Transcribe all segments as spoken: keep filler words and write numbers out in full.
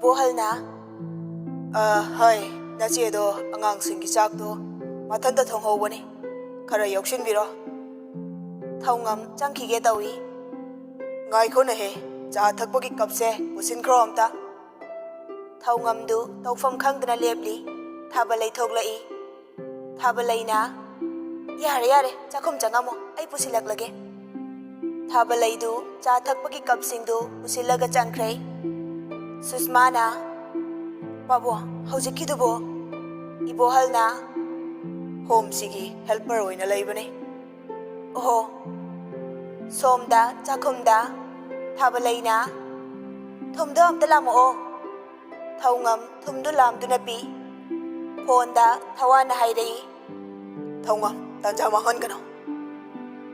ꯏꯕꯣꯍꯜꯅ, "ꯑ, ꯍꯣꯏ, ꯅꯆꯦꯗꯣ ꯑꯉꯥꯡꯁꯤꯡꯒꯤ ꯆꯥꯛꯇꯣ ꯃꯊꯟꯇ ꯊꯣꯡꯍꯧꯕꯅꯤ, ꯈꯔ ꯌꯧꯁꯤꯟꯕꯤꯔꯣ꯫ ꯊꯧꯉꯝ ꯆꯪꯈꯤꯒꯦ ꯇꯧꯏ꯫" "ꯉꯥꯏꯈꯣꯅꯦꯍꯦ, ꯆꯥ ꯊꯛꯄꯒꯤ ꯀꯞꯁꯦ ꯄꯨꯁꯤꯟꯈ꯭ꯔꯣ ꯑꯝꯇ꯫" ꯊꯧꯉꯝꯗꯨ ꯇꯧꯐꯝ ꯈꯪꯗꯅ ꯂꯦꯞꯂꯤ꯫ ꯊꯥꯕꯂꯩ ꯊꯣꯛꯂꯛꯏ꯫ ꯊꯥꯕꯂꯩꯅ, "ꯌꯥꯔꯦ, ꯌꯥꯔꯦ, ꯆꯥꯛꯈꯨꯝ ꯆꯪꯉꯝꯃꯣ, ꯑꯩ ꯄꯨꯁꯤꯜꯂꯛꯂꯒꯦ꯫" ꯊꯥꯕꯂꯩꯗꯨ ꯆꯥ ꯊꯛꯄꯒꯤ ꯀꯞꯁꯤꯡꯗꯨ ꯄꯨꯁꯤꯜꯂꯒ ꯆꯪꯈ꯭ꯔꯦ꯫ ꯁꯨꯁꯃꯥꯅ, "ꯄꯥꯕꯣ, ꯍꯧꯖꯤꯛꯀꯤꯗꯨꯕꯣ?" ꯏꯕꯣꯍꯜꯅ, "ꯍꯣꯝꯁꯤꯒꯤ ꯍꯦꯜꯄꯔ ꯑꯣꯏꯅ ꯂꯩꯕꯅꯦ꯫" ꯑꯣꯍꯣ꯫ ꯁꯣꯝꯗ ꯆꯥꯛꯈꯨꯝꯗ ꯊꯥꯕꯂꯩꯅ, "ꯊꯨꯝꯗꯣ ꯑꯝꯇ ꯂꯥꯝꯃꯛꯑꯣ꯫" ꯊꯧꯉꯝ ꯊꯨꯝꯗꯨ ꯂꯥꯝꯗꯨꯅ ꯄꯤ꯫ ꯐꯣꯟꯗ ꯊꯋꯥꯟꯅ ꯍꯥꯏꯔꯛꯏ꯫ "ꯊꯧꯉꯝ, ꯇꯥꯟꯖꯥ ꯃꯥꯡꯍꯟꯒꯅꯨ꯫"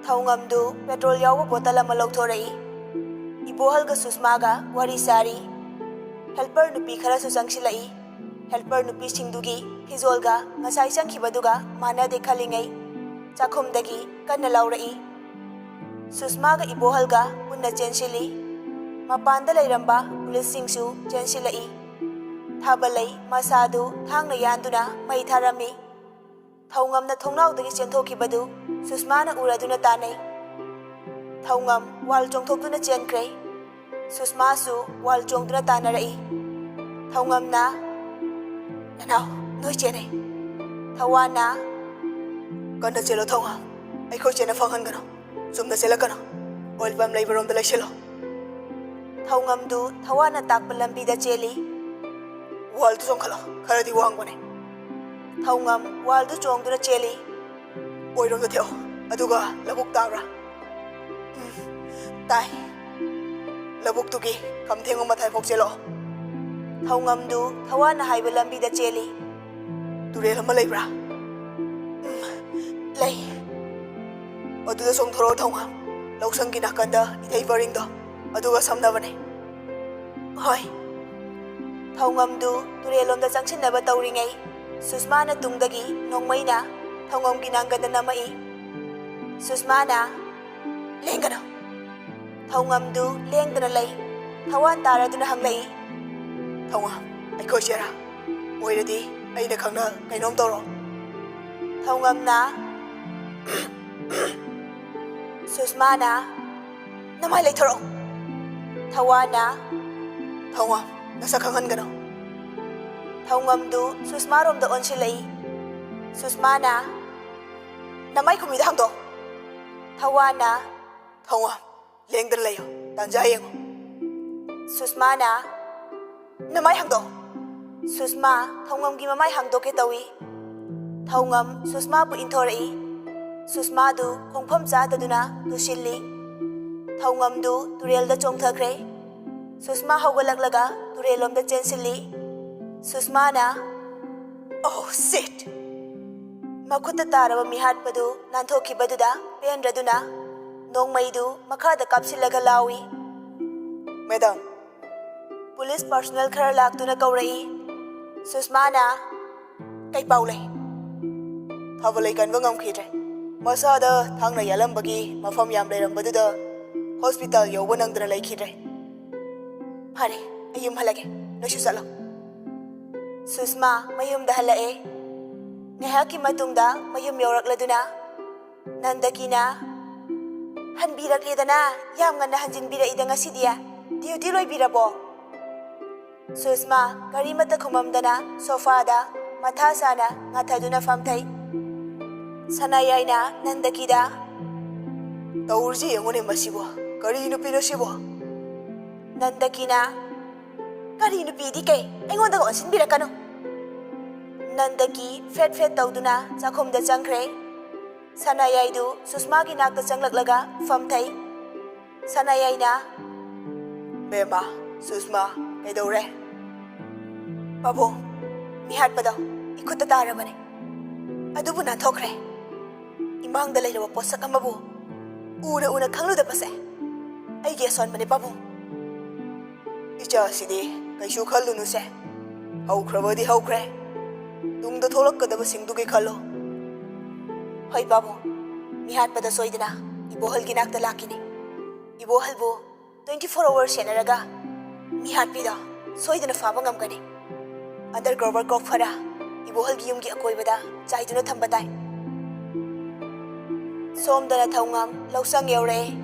ꯊꯧꯉꯝꯗꯨ ꯄꯦꯇ꯭ꯔꯣꯜ ꯌꯥꯎꯕ ꯕꯣꯇꯜ ꯑꯃ ꯂꯧꯊꯣꯔꯛꯏ꯫ ꯏꯕꯣꯍꯜꯒ ꯁꯨꯁꯃꯥꯒ ꯋꯥꯔꯤ ꯁꯥꯔꯤ꯫ ꯍꯦꯜꯄꯔ ꯅꯨꯄꯤ ꯈꯔꯁꯨ ꯆꯪꯁꯤꯜꯂꯛꯏ꯫ ꯍꯦꯜꯄꯔ ꯅꯨꯄꯤꯁꯤꯡꯗꯨꯒꯤ ꯐꯤꯖꯣꯜꯒ ꯉꯁꯥꯏ ꯆꯪꯈꯤꯕꯗꯨꯒ ꯃꯥꯟꯅꯗꯦ ꯈꯜꯂꯤꯉꯩ, ꯆꯥꯛꯈꯨꯝꯗꯒꯤ ꯀꯟꯅ ꯂꯥꯎꯔꯛꯏ꯫ ꯁꯨꯁꯃꯥꯒ ꯏꯕꯣꯍꯜꯒ ꯄꯨꯟꯅ ꯆꯦꯟꯁꯤꯜꯂꯤ꯫ ꯃꯄꯥꯟꯗ ꯂꯩꯔꯝꯕ ꯄꯨꯂꯤꯁꯁꯤꯡꯁꯨ ꯆꯦꯟꯁꯤꯜꯂꯛꯏ꯫ ꯊꯥꯕꯂꯩ ꯃꯁꯥꯗꯨ ꯊꯥꯡꯅ ꯌꯥꯟꯗꯨꯅ ꯃꯩ ꯊꯥꯔꯝꯃꯤ꯫ ꯊꯧꯉꯝꯅ ꯊꯣꯡꯅꯥꯎꯗꯒꯤ ꯆꯦꯟꯊꯣꯛꯈꯤꯕꯗꯨ ꯁꯨꯁꯃꯥꯅ ꯎꯔꯗꯨꯅ ꯇꯥꯟꯅꯩ꯫ ꯊꯧꯉꯝ ꯋꯥꯜ ꯆꯣꯡꯊꯣꯛꯇꯨꯅ ꯆꯦꯟꯈ꯭ꯔꯦ꯫ ꯁꯨꯁꯃꯥꯁꯨ ꯋꯥꯜ ꯆꯣꯡꯗꯨꯅ ꯇꯥꯟꯅꯔꯛꯏ꯫ ꯊꯧꯉꯝꯅ, "ꯅꯅꯥꯎ, ꯅꯣꯏ ꯆꯦꯅꯦ꯫" ꯊꯋꯥꯟꯅ, "ꯀꯟꯅ ꯆꯦꯜꯂꯣ ꯊꯧꯉꯝ, ꯑꯩꯈꯣꯏ ꯆꯦꯅ ꯐꯪꯍꯟꯒꯅꯨ꯫ ꯆꯨꯝꯅ ꯆꯦꯜꯂꯛꯀꯅꯨ, ꯑꯣꯏꯜ ꯄꯝ ꯂꯩꯕꯔꯣꯝꯗ ꯂꯩꯁꯤꯜꯂꯣ꯫" ꯊꯧꯉꯝꯗꯨ ꯊꯋꯥꯟꯅ ꯇꯥꯛꯄ ꯂꯝꯕꯤꯗ ꯆꯦꯜꯂꯤ꯫ "ꯋꯥꯜꯗꯨ ꯆꯣꯡꯈꯠꯂꯣ, ꯈꯔꯗꯤ ꯋꯥꯡꯕꯅꯦ꯫" ꯊꯧꯉꯝ ꯋꯥꯜꯗꯨ ꯆꯣꯡꯗꯨꯅ ꯆꯦꯜꯂꯤ꯫ "ꯑꯣꯏꯔꯣꯝꯗ ꯊꯦꯛꯑꯣ, ꯑꯗꯨꯒ ꯂꯧꯕꯨꯛ ꯇꯥꯕ꯭ꯔꯥ?" "ꯎꯝ, ꯇꯥꯏ꯫" "ꯂꯧꯕꯨꯛꯇꯨꯒꯤ ꯈꯝꯊꯦꯡꯕ ꯃꯇꯥꯏꯐꯥꯎ ꯆꯦꯜꯂꯛꯑꯣ꯫" ꯊꯧꯉꯝꯗꯨ ꯊꯋꯥꯟꯅ ꯍꯥꯏꯕ ꯂꯝꯕꯤꯗ ꯆꯦꯜꯂꯤ꯫ "ꯇꯨꯔꯦꯜ ꯑꯃ ꯂꯩꯕ꯭ꯔꯥ?" "ꯎꯝ, ꯂꯩ꯫" "ꯑꯗꯨꯗ ꯆꯣꯡꯊꯣꯔꯛꯑꯣ ꯊꯧꯉꯝ, ꯂꯧꯁꯪꯒꯤ ꯅꯥꯀꯟꯗ ꯏꯊꯩ ꯄꯔꯤꯡꯗꯣ, ꯑꯗꯨꯒ ꯁꯝꯅꯕꯅꯦ꯫" "ꯍꯣꯏ꯫" ꯊꯧꯉꯝꯗꯨ ꯇꯨꯔꯦꯜꯂꯣꯝꯗ ꯆꯪꯁꯤꯟꯅꯕ ꯇꯧꯔꯤꯉꯩ, ꯁꯨꯁꯃꯥꯅ ꯇꯨꯡꯗꯒꯤ ꯅꯣꯡꯃꯩꯅ ꯊꯧꯉꯝꯒꯤ ꯅꯥꯡꯒꯟꯗ ꯅꯝꯃꯛꯏ꯫ ꯁꯨꯁꯃꯥꯅ, "ꯂꯦꯡꯒꯅꯨ!" ꯊꯧꯉꯝꯗꯨ ꯂꯦꯡꯗꯅ ꯂꯩ꯫ ꯊꯋꯥꯟ ꯇꯥꯔꯗꯨꯅ ꯍꯪꯂꯛꯏ, ꯊꯧꯉꯝ, ꯑꯩꯈꯣꯏ ꯆꯦꯔꯥ? ꯑꯣꯏꯔꯗꯤ ꯑꯩꯅ ꯈꯪꯅ ꯀꯩꯅꯣꯝ ꯇꯧꯔꯣ꯫ ꯊꯧꯉꯝꯅ, ꯁꯨꯁꯃꯥꯅ, "ꯅꯃꯥꯏ ꯂꯩꯊꯣꯔꯛꯑꯣ!" ꯊꯧꯋꯥꯅ, "ꯊꯧꯉꯝ, ꯅꯁꯛ ꯈꯪꯍꯟꯒꯅꯨ!" ꯊꯧꯉꯝꯗꯨ ꯁꯨꯁꯃꯥꯔꯣꯝꯗ ꯑꯣꯟꯁꯤꯜꯂꯛꯏ꯫ ꯁꯨꯁꯃꯥꯅ, "ꯅꯃꯥꯏ ꯈꯨꯃꯤꯗ ꯍꯥꯡꯗꯣꯛꯑꯣ!" ꯊꯧꯋꯥꯅ, "ꯊꯧꯉꯝ, ꯂꯦꯡꯗꯅ ꯂꯩꯌꯨ, ꯇꯥꯟꯖꯥ ꯌꯦꯡꯉꯨ!" ꯁꯨꯁꯃꯥꯅ, "ꯅꯃꯥꯏ ꯍꯥꯡꯗꯣꯛꯑꯣ!" ꯁꯨꯁꯃꯥ ꯊꯧꯉꯝꯒꯤ ꯃꯃꯥꯏ ꯍꯥꯡꯗꯣꯛꯀꯦ ꯇꯧꯏ꯫ ꯊꯧꯉꯝ ꯁꯨꯁꯃꯥꯕꯨ ꯏꯟꯊꯣꯔꯛꯏ꯫ ꯁꯨꯁꯃꯥꯗꯨ ꯈꯣꯡꯐꯝ ꯆꯥꯗꯗꯨꯅ ꯇꯨꯁꯤꯜꯂꯤ꯫ ꯊꯧꯉꯝꯗꯨ ꯇꯨꯔꯦꯜꯗ ꯆꯣꯡꯊꯈ꯭ꯔꯦ꯫ ꯁꯨꯁꯃꯥ ꯍꯧꯒꯠꯂꯛꯂꯒ ꯇꯨꯔꯦꯜꯂꯣꯝꯗ ꯆꯦꯟꯁꯤꯜꯂꯤ꯫ ꯁꯨꯁꯃꯥꯅ, "Oh, shit!" ꯃꯈꯨꯠꯇ ꯇꯥꯔꯕ ꯃꯤꯍꯥꯠꯄꯗꯨ ꯅꯥꯟꯊꯣꯛꯈꯤꯕꯗꯨꯗ ꯄꯦꯟꯗ꯭ꯔꯗꯨꯅ ꯅꯣꯡꯃꯩꯗꯨ ꯃꯈꯥꯗ ꯀꯥꯞꯁꯤꯜꯂꯒ ꯂꯥꯎꯏ꯫ "ꯃꯦꯗꯥꯝ!" ꯄꯨꯂꯤꯁ ꯄꯥꯔꯁꯣꯅꯦꯜ ꯈꯔ ꯂꯥꯛꯇꯨꯅ ꯀꯧꯔꯛꯏ꯫ ꯁꯨꯁꯃꯥꯅ, "ꯀꯩ ꯄꯥꯎ ꯂꯩ?" "ꯊꯥꯕꯜꯂꯩ ꯀꯟꯕ ꯉꯝꯈꯤꯗ꯭ꯔꯦ꯫ ꯃꯁꯥꯗ ꯊꯥꯡꯅ ꯌꯥꯜꯂꯝꯕꯒꯤ ꯃꯐꯝ ꯌꯥꯝ ꯂꯩꯔꯝꯕꯗꯨꯗ ꯍꯣꯁꯄꯤꯇꯥꯜ ꯌꯧꯕ ꯅꯪꯗꯅ ꯂꯩꯈꯤꯗ꯭ꯔꯦ꯫" "ꯐꯔꯦ, ꯑꯩ ꯌꯨꯝ ꯍꯜꯂꯒꯦ, ꯅꯣꯏꯁꯨ ꯆꯠꯂꯣ꯫" ꯁꯨꯁꯃꯥ ꯃꯌꯨꯝꯗ ꯍꯜꯂꯛꯑꯦ꯫ ꯉꯥꯏꯍꯥꯛꯀꯤ ꯃꯇꯨꯡꯗ ꯃꯌꯨꯝ ꯌꯧꯔꯛꯂꯗꯨꯅ ꯅꯟꯗꯀꯤꯅ, "ꯍꯟꯕꯤꯔꯛꯂꯦꯗꯅ, ꯌꯥꯝ ꯉꯟꯅ ꯍꯟꯖꯤꯟꯕꯤꯔꯛꯏꯗ ꯉꯁꯤꯗꯤ꯫ ꯗ꯭ꯌꯨꯇꯤ ꯂꯣꯏꯕꯤꯔꯕꯣ?" ꯁꯨꯁꯃꯥ ꯀꯔꯤꯃꯠꯇ ꯈꯨꯝꯃꯝꯗꯅ ꯁꯣꯐꯥꯗ ꯃꯊꯥ ꯁꯥꯅ ꯉꯥꯊꯗꯨꯅ ꯐꯝꯊꯩ꯫ ꯁꯅꯥꯌꯥꯏꯅ ꯅꯟꯗꯀꯤꯗ, "ꯇꯧꯔꯤꯁꯤ ꯌꯦꯡꯉꯨꯅꯦ ꯃꯁꯤꯕꯨ, ꯀꯔꯤ ꯅꯨꯄꯤꯅꯣ ꯁꯤꯕꯨ?" ꯅꯟꯗꯀꯤꯅ, "ꯀꯔꯤ ꯅꯨꯄꯤꯗꯤ ꯀꯩ? ꯑꯩꯉꯣꯟꯗꯒ ꯑꯣꯟꯁꯤꯟꯕꯤꯔꯛꯀꯅꯨ!" ꯅꯟꯗꯀꯤ ꯐꯦꯠ ꯐꯦꯠ ꯇꯧꯗꯨꯅ ꯆꯥꯛꯈꯨꯝꯗ ꯆꯪꯈ꯭ꯔꯦ꯫ ꯁꯅꯥꯌꯥꯏꯗꯨ ꯁꯨꯁꯃꯥꯒꯤ ꯅꯥꯛꯇ ꯆꯪꯂꯛꯂꯒ ꯐꯝꯊꯩ꯫ ꯁꯅꯥꯌꯥꯏꯅ, "ꯕꯦꯝꯃ, ꯁꯨꯁꯃꯥ, ꯀꯩꯗꯧꯔꯦ?" "ꯄꯥꯕꯨꯡ, ꯃꯤꯍꯥꯠꯄꯗꯣ ꯏꯈꯨꯠꯇ ꯇꯥꯔꯕꯅꯦ꯫ ꯑꯗꯨꯕꯨ ꯅꯥꯟꯊꯣꯛꯈ꯭ꯔꯦ꯫ ꯏꯃꯥꯡꯗ ꯂꯩꯔꯕ ꯄꯣꯠꯁꯛ ꯑꯃꯕꯨ ꯎꯅ ꯎꯅ ꯈꯪꯂꯨꯗꯕꯁꯦ ꯑꯩꯒꯤ ꯑꯁꯣꯟꯕꯅꯦ, ꯄꯥꯕꯨꯡ꯫" "ꯏꯆꯥꯁꯤꯗꯤ ꯀꯩꯁꯨ ꯈꯜꯂꯨꯅꯨꯁꯦ꯫ ꯍꯧꯈ꯭ꯔꯕꯗꯤ ꯍꯧꯈ꯭ꯔꯦ꯫ ꯇꯨꯡꯗ ꯊꯣꯛꯂꯛꯀꯗꯕꯁꯤꯡꯗꯨꯒꯤ ꯈꯜꯂꯨ꯫" "ꯍꯣꯏ ꯄꯥꯕꯨꯡ, ꯃꯤꯍꯥꯠꯄꯗ ꯁꯣꯏꯗꯅ ꯏꯕꯣꯍꯜꯒꯤ ꯅꯥꯛꯇ ꯂꯥꯛꯈꯤꯅꯤ꯫ ꯏꯕꯣꯍꯜꯕꯨ twenty four hours ꯁꯦꯟꯅꯔꯒ ꯃꯤꯍꯥꯠꯄꯤꯗꯣ ꯁꯣꯏꯗꯅ ꯐꯥꯕ ꯉꯝꯒꯅꯤ꯫ ꯑꯟꯗꯔꯒ꯭ꯔꯥꯎꯟ ꯋꯥꯔꯛ ꯀ꯭ꯔꯣꯞ ꯈꯔ ꯏꯕꯣꯍꯜꯒꯤ ꯌꯨꯝꯒꯤ ꯑꯀꯣꯏꯕꯗ ꯆꯥꯏꯗꯨꯅ ꯊꯝꯕ ꯇꯥꯏ꯫ ꯁꯣꯝꯗꯅ ꯊꯧꯉꯝ ꯂꯧꯁꯪ ꯌꯧꯔꯛꯑꯦ꯫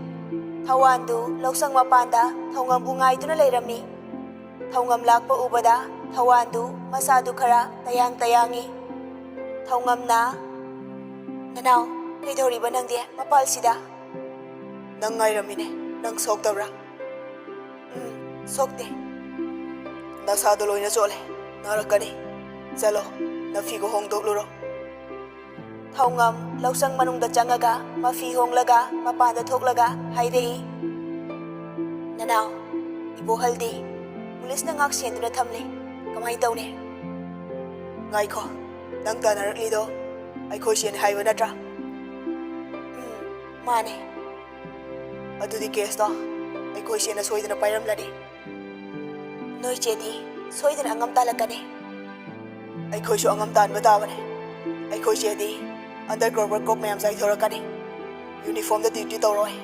ꯊꯧꯋꯥꯟꯗꯨ ꯂꯧꯁꯪ ꯃꯄꯥꯟꯗ ꯊꯧꯉꯝꯕꯨ ꯉꯥꯏꯗꯨꯅ ꯂꯩꯔꯝꯃꯤ꯫ ꯊꯧꯉꯝ ꯂꯥꯛꯄ ꯎꯕꯗ ꯊꯧꯋꯥꯟꯗꯨ ꯃꯁꯥꯗꯨ ꯈꯔ ꯇꯌꯥꯡ ꯇꯌꯥꯡꯉꯤ꯫ ꯊꯧꯉꯝꯅ, "ꯅꯅꯥꯎ, ꯀꯩꯗꯧꯔꯤꯕ ꯅꯪꯗꯤ ꯃꯄꯥꯜꯁꯤꯗ?" "ꯅꯪ ꯉꯥꯏꯔꯝꯃꯤꯅꯦ, ꯅꯪ ꯁꯣꯛꯇꯕ꯭ꯔꯥ?" "ꯎꯝ, ꯁꯣꯛꯇꯦ꯫" "ꯅꯁꯥꯗꯣ ꯂꯣꯏꯅ ꯆꯣꯠꯂꯦ, ꯅꯥꯔꯛꯀꯅꯤ꯫ ꯆꯠꯂꯣ, ꯅꯐꯤꯒ ꯍꯣꯡꯗꯣꯛꯂꯨꯔꯣ꯫" ꯊꯧꯉꯝ ꯂꯧꯁꯪ ꯃꯅꯨꯡꯗ ꯆꯪꯉꯒ ꯃꯐꯤ ꯍꯣꯡꯂꯒ ꯃꯄꯥꯟꯗ ꯊꯣꯛꯂꯒ ꯍꯥꯏꯔꯛꯏ, "ꯅꯅꯥꯎ, ꯏꯕꯣꯍꯜꯗꯤ ꯄꯨꯂꯤꯁꯅ ꯉꯥꯛ ꯁꯦꯟꯗꯨꯅ ꯊꯝꯂꯦ꯫ ꯀꯃꯥꯏ ꯇꯧꯅꯤ?" "ꯉꯥꯏꯈꯣ, ꯅꯪ ꯇꯥꯟꯅꯔꯛꯂꯤꯗꯣ ꯑꯩꯈꯣꯏ ꯆꯦꯅ ꯍꯥꯏꯕ ꯅꯠꯇ꯭ꯔꯥ?" "ꯎꯝ, ꯃꯥꯅꯦ꯫" "ꯑꯗꯨꯗꯤ ꯀꯦꯁꯇꯣ ꯑꯩꯈꯣꯏ ꯆꯦꯅ ꯁꯣꯏꯗꯅ ꯄꯥꯏꯔꯝꯂꯅꯤ꯫" "ꯅꯣꯏ ꯆꯦꯗꯤ ꯁꯣꯏꯗꯅ ꯑꯉꯝ ꯇꯥꯜꯂꯛꯀꯅꯤ꯫" "ꯑꯩꯈꯣꯏꯁꯨ ꯑꯉꯝ ꯇꯥꯟꯕ ꯇꯥꯕꯅꯦ꯫ ꯑꯩꯈꯣꯏ ꯆꯦꯗꯤ ꯑꯟꯗꯔꯒ꯭ꯔꯥꯎꯟ ꯋꯥꯔꯛ ꯀ꯭ꯔꯣꯞ ꯃꯌꯥꯝ ꯆꯥꯏꯊꯣꯔꯛꯀꯅꯤ꯫ ꯌꯨꯅꯤꯐꯣꯔꯝꯗ ꯗ꯭ꯌꯨꯇꯤ ꯇꯧꯔꯣꯏ꯫